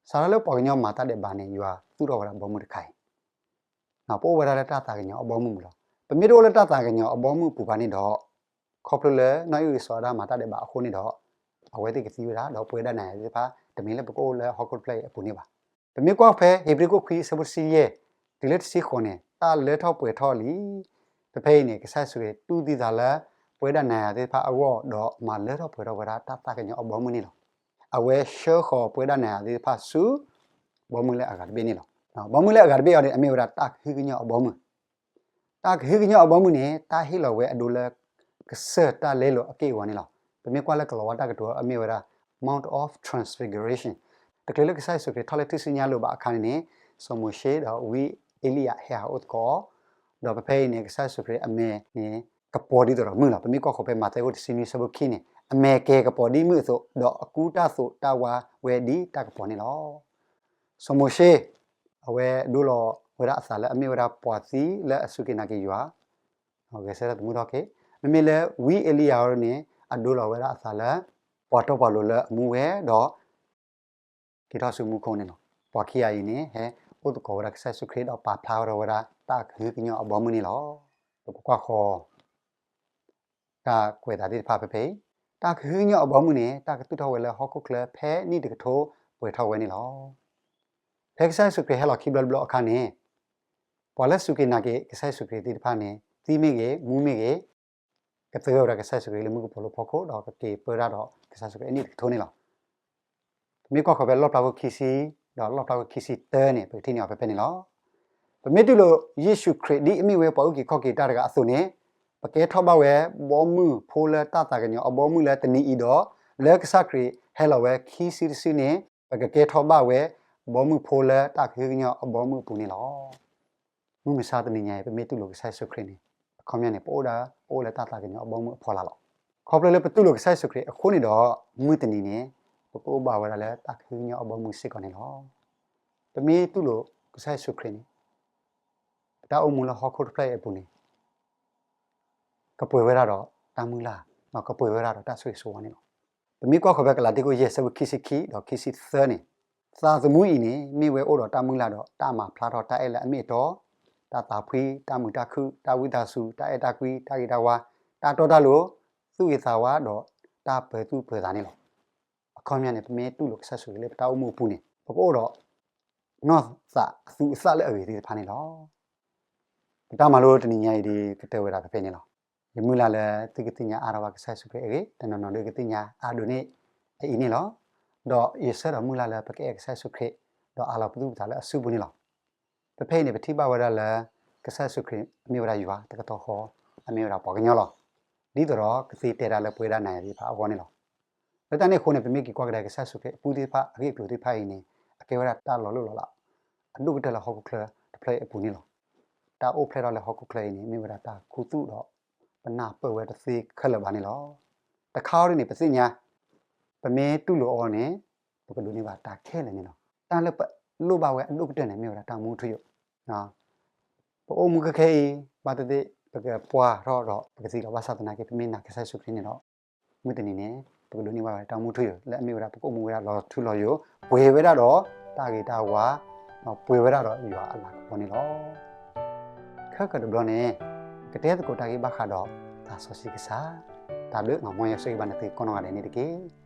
စးထီၣ်လၢပှၤကညီမၤတၢ်ဒဲးဘးန့ၣ် ယွၤသူၣ်ထီၣ်ဝဲဒၣ်ဘီမုၢ်တခါအံၤ ပအိၣ်ဝဲဒၣ်လၢတၢ်သးကညီၤအဘီအမုၢ်ပူၤလီၤ. ပမ့ၢ်တအိၣ်လၢတၢ်သးကညီၤအဘီအမုၢ်ပူၤဘၣ်န့ၣ်ဒီး ခီဖျိလၢနီၢ်အံၣ်အုၣ်ကစီၤအၤဒၣ်မၤတၢ်ဒဲးဘးအဃိန့ၣ်ဒီး အဝဲသ့ၣ်ကသံဝဲဒၣ် ဒီးပဝဲဒၣ်နၤယၤသ့ၣ်တဖၣ် တမ့ၢ်လၢပကအိၣ်လၢဟီၣ်ခိၣ်တဖျၢၣ်အံၤအပူၤန့ၣ်ဘၣ်. ပမ့ၢ်ကွၢ်ဖဲဧ့ၤဘြံၤခိၣ်ခွံအဆၢဖိတဆံယဲၢ် တုၤလၢတဆံဃိးန့ၣ် တၢ်လၢထီၣ်ပှဲၤထီၣ်လံ. ဖဲဖဲအံၤန့ၣ် ကစၢ်ယ့ၣ်ၡူးခရံာ်တူၢ်သံသးလၢ ပဝဲဒၣ်နၤယၤသ့ၣ်တဖၣ်အဂီၢ် ဒီးမၤလၢထီၣ်ပှဲၤထီၣ်ဝဲဒၣ်တၢ်သးကညီၤအဘီအမုၢ်န့ၣ်လီၤ. အဝဲဆှၢဃီၤပဝဲဒၣ်နၤယၤသ့ၣ်တဖၣ်ဆူ ဘီမုၢ်လၢအဂၤတဘ့ၣ်န့ၣ်လီၤ. ဘီမုၢ်လၢအဂၤတဘ့ၣ်အံၤန့ၣ် အမ့ၢ်ဝဲဒၣ်တၢ်ကဟုကညီၢ်အဘီမုၢ် တၢ်ကဟုကညီၢ်အဘီမုၢ်န့ၣ် တၢ်ဟ့ၣ်လီၤဝဲအဒိလၢ ကစၢၢ်တၢ်လဲလိာ်အက့ၢ်အဂီၤန့ၣ်လီၤ. ပမ့ၢ်ကွၢ်လၢကလီၤဝါတၢ်ကတိၤအမ့ၢ်ဝဲဒၣ် Mount of Transfiguration တချုးလၢကစၢ်ယ့ၣ်ၡူးခရံာ်ထီၣ်လၢထူၣ်စုညါအလိၤဘၣ်အခါန့ၣ်န့ၣ် စီၤမိၤၡ့ဒီးဝံအ့လံယၤဟဲဟးအိၣ်သကိး ဒီးဖဲဖဲအံၤန့ၣ် ကစၢ်ယ့ၣ်ၡူးခရံာ်အမဲာ်န့ၣ် ကပီၤဒ်သိးဒီးမုၢ်လီၤ. ပမ့ၢ်ကွၢ်ဃီၤဖဲမးသဲခိၣ်တဆံနွံဆၢဖိခံန့ၣ် အမဲာ်ကဲၤကပီၤဒ်မုၢ်အသိး ဒီးအကူတၢ်သိးတၢ်ဝါဝဲဒ်တၢ်ကပီၤန့ၣ်လီၤ. စီၤမိၤၡ့ အဝဲဒိလီၤဝဲဒၣ်အသးလၢအမ့ၢ်ဝဲဒၣ်ပှၤသံလၢအစူၢ်က့ၤနာ်က့ၤယွၤ ဂဲၤဆၢထၢၣ်သမူထီၣ်က့ၤ. မ့မ့ၢ်လၢဝံအ့လံယၤအံၤန့ၣ် အဒိလီၤဝဲဒၣ်အသးလၢ ပှၤတီပှၤလိၤလၢအမူဝဲဒီး က့ၤထီၣ်ဆူမူခိၣ်န့ၣ်လီၤ. ပှၤခံဂၤအံၤန့ၣ် ဟဲအိၣ်သကိးဝဲဒၣ်ကစၢ်ယ့ၣ်ၡူးခရံာ်ဒီးပာ်ဖျါဝဲဒၣ်ဝဲဒၣ်တၢ်ကဟုကညီၢ်အဘီမုၢ်န့ၣ်လီၤ. ပကကွၢ်ဃီၤ တၢ်ကွဲးသးသ့ၣ်တဖၣ်ဖဲဖဲအံၤ, တၢ်ကဟုကညီၢ်အဘီမုၢ်န့ၣ် တၢ်ကသူၣ်ထီၣ်ဝဲလၢဟီၣ်ခိၣ်ချၢဖဲနံၣ်တကထိပှဲၤထီၣ်ဝဲန့ၣ်လီၤ. ဖဲကစၢ်ယ့ၣ်ၡူးခရံာ်ဟဲလီၤခံဘျီတဘျီအခါန့ၣ် ပှၤလၢစူၢ်က့ၤနာ်က့ၤကစၢ်ယ့ၣ်ၡူးခရံာ်သ့ၣ်တဖၣ်န့ၣ် သံမ့ၢ်ဂ့ၤ, မူမ့ၢ်ဂ့ၤ, ကသဂၢၢ်ဝဲဒၣ်ကစၢ်ယ့ၣ်ၡူးခရံာ်လၢမူကပိာ်လိဖီခိၣ်ဒီးကက့ၤပၢတၢ်ဒီးကစၢ်ယ့ၣ်ၡူးခရံာ်အနံၣ်တကထိန့ၣ်လီၤ. ပမ့ၢ်ကွၢ်ဃီၤဖဲလီၣ်ဖျါခိၣ်ခံဆံ ဒီးလီၣ်ဖျါခိၣ်ခံဆံတၢန့ၣ် ပကထံၣ်န့ၢ်အီၤဖဲဖဲန့ၣ်လီၤ. ပမ့ၢ်တူၢ်လိာ်ယ့ၣ်ၡူးခရံာ်ဒ်အမ့ၢ်ဝဲပှၤအုၣ်က့ၤခီၣ်က့ၤတၢ်တဂၤအသိးန့ၣ် ပကဲထီၣ်ဘၣ်ဝဲ ဘီမုၢ်ဖိလၢတၢ်သးကညီၤအဘီမုၢ်လၢတနံၤအံၤဒီး လၢကစၢ်ခရံာ်ဟဲလီၤဝဲခံစုတစုန့ၣ် ပကကဲထီၣ်ဘၣ်ဝဲ ဘီမုၢ်ဖိလၢတၢ်ကဟုကညီၢ်အဘီမုၢ်အပူၤန့ၣ်လီၤ. မုၢ်မဆါတနံၤညါအံၤ ပမ့ၢ်တူၢ်လိာ်ကစၢ်ယ့ၣ်ၡူးခရံာ်န့ၣ် အခီပညီန့ၣ် ပအိၣ်ဒၣ် ပအိၣ်လၢတၢ်သးကညီၤအဘီမုၢ်အဖီလာ်လီၤ. ခီဖျိလၢပတူၢ်လိာ်ကစၢ်ယ့ၣ်ၡူးခရံာ်အဃိန့ၣ်ဒီး မုၢ်တနံၤန့ၣ် ပကအိၣ်ဘၣ်ဝဲဒၣ်လၢတၢ်ကဟုကညီၢ်အဘီမုၢ်စ့ၢ်ကီးန့ၣ်လီၤ. ပမ့ၢ်တူၢ်လိာ်ကစၢ်ယ့ၣ်ၡူးခရံာ်န့ၣ် ပတၢ်အိၣ်မူလၢဟီၣ်ခိၣ်တဖျၢၣ်အံၤအပူၤန့ၣ် ကပှဲၤဝဲဒၣ်ဒီးတၢ်မုၢ်လၢ်, ကပှဲၤဝဲဒၣ်ဒီးတၢ်ဆိၣ်ဂ့ၤဆိၣ်ဝါန့ၣ်လီၤ. ပမ့ၢ်ကွၢ်ဃီၤဖဲကလၤတံခိၣ်ယဲၢ်ဆၢဖိခံဆံခံဒီးခံဆံသၢန့ၣ်, သးသမူအံၤန့ၣ် မ့ၢ်ဝဲအိၣ်ဒီးတၢ်မုၢ်လၢ်ဒီးတၢ်မၤဖျါထီၣ်တၢ်အဲၣ်လၢအမ့ၢ်အတီ, တၢ်သးဖှံ, တၢ်မုာ်တၢ်ခုၣ်, တၢ်ဝံသးစူၤ, တၢ်အဲၣ်တၢ်ကွံ, တၢ်ဂ့ၤတၢ်ဝါ, တၢ်တီတၢ်လိၤ, သူၣ်ဂ့ၤသးဝါဒီးတၢ်ပၢၤသူၣ်ပၢၤသးန့ၣ်လီၤ. အခီပညီန့ၣ် ပမ့ၢ်တူၢ်လိာ်ကစၢ်ယ့ၣ်ၡူးခရံာ်လၢပတၢ်အိၣ်မူအပူၤန့ၣ် ပကအိၣ်ဒီး နီၢ်သးအသူအသၣ်လၢအဂ့ၤသ့ၣ်တဖၣ်န့ၣ်လီၤ. ပတၢ်မၤလိတနံၤညါအံၤဒ်ကတၢၢ်ဝဲဒၣ်ဖဲဖဲန့ၣ်လီၤ. ယမုၢ်လၢ်လၢသုကသ့ၣ်ညါအါထီၣ်ဘၣ်ကစၢ်ယ့ၣ်ၡူးခရံာ်အဂ့ၢ် တနီၤနီၤဒ်ကသ့ၣ်ညါအါဒိၣ်န့ၣ် အအံၤန့ၣ်လီၤ. ဒီးယဆၢဒီးမုၢ်လၢ်လၢပကအဲၣ်ကစၢ်ယ့ၣ်ၡူးခရံာ် ဒီးအးလီၤပသူၣ်ပသးလၢအစုပူၤန့ၣ်လီၤ. ဖဲဖဲအံၤန့ၣ် ပထံၣ်ဘၣ်ဝဲဒၣ်လၢ ကစၢ်ယ့ၣ်ၡူးခရံာ်အမ့ၢ်ဝဲဒၣ်ယွၤတကတီၢ်ဃီ အမ့ၢ်ဝဲဒၣ်ပှၤကညီလီၤ. ဒ်သိးဒီးကသ့တဲဒၣ်လၢပဝဲဒၣ်နၤယၤသ့ၣ်တဖၣ်အဂီၢ်န့ၣ်လီၤ. လၢတၢ်န့ၣ်အဃိန့ၣ် ပမ့ၢ်က့ၤကွၢ်ကဒါကစၢ်ယ့ၣ်ၡူးခရံာ်အပူသ့ၣ်တဖၣ်အဂ့ၢ်အကျိၤသ့ၣ်တဖၣ်အံၤန့ၣ် အကဲဝဲဒၣ်တၢ်လီၤလိၢ်လီၤလး အဒိၣ်ကတၢၢ်လၢဟီၣ်ခိၣ်ချၢတဖျၢၣ်အံၤအပူၤန့ၣ်လီၤ. တၢ်အိၣ်ဖျဲၣ်ထီၣ်လၢဟီၣ်ခိၣ်ချၢအံၤန့ၣ် မ့ၢ်ဝဲဒၣ်တၢ်ခူသူၣ်ဒီး ပနၢ်ပၢၢ်ဝဲတသ့ခဲလၢာ်ဘၣ်န့ၣ်လီၤ. တခါအံၤဒ်န့ၣ် ပသ့ၣ်ညါ ပမ့ၢ်တူၢ်လိာ်အီၤန့ၣ် ပကဒိးန့ၢ်ဘၣ်တၢ်ခဲလၢာ်န့ၣ်လီၤ. တၢ်လၢပလိၣ်ဘၣ်ဝဲအဒိၣ်ကတၢၢ်န့ၣ် မ့ၢ်ဝဲဒၣ်တၢ်မူထူယိာ် ပအိၣ်မူခဲခဲအံၤ ဘၣ်သ့ၣ်သ့ၣ် ပကပှၢ်ထီၣ်ဒီးပကသံလီၤ. ဘၣ်ဆၣ်သနာ်က့ ပမ့ၢ်နာ်ကစၢ်ယ့ၣ်ၡူးခရံာ်န့ၣ်ဒီး မုၢ်တနံၤန့ၣ် ပကဒိးန့ၢ်ဘၣ်ဝဲတၢ်မူထူယိာ် လၢအမ့ၢ်ဝဲဒၣ်ပကအိၣ်မူဝဲဒၣ်လီၤထူလီၤယိာ် ပှဲၤဝဲဒၣ်ဒီးတၢ်ဂ့ၤတၢ်ဝါ ဒီးပှဲၤဝဲဒၣ်ဒီးယွၤအလၤကပီၤန့ၣ်လီၤ. ခဲကတဘျီန့ၣ် ကတဲသကိးတၢ်ဂ့ၢ်ဘၣ်ဃးဒီးသးစီဆှံကစၢ် တၢ်ဘျုး မ်ယွၤဆိၣ်ဂ့ၤဘၣ်နသုကိးနီၢ်ဂၤဒဲးန့ၣ်တက့ၢ်.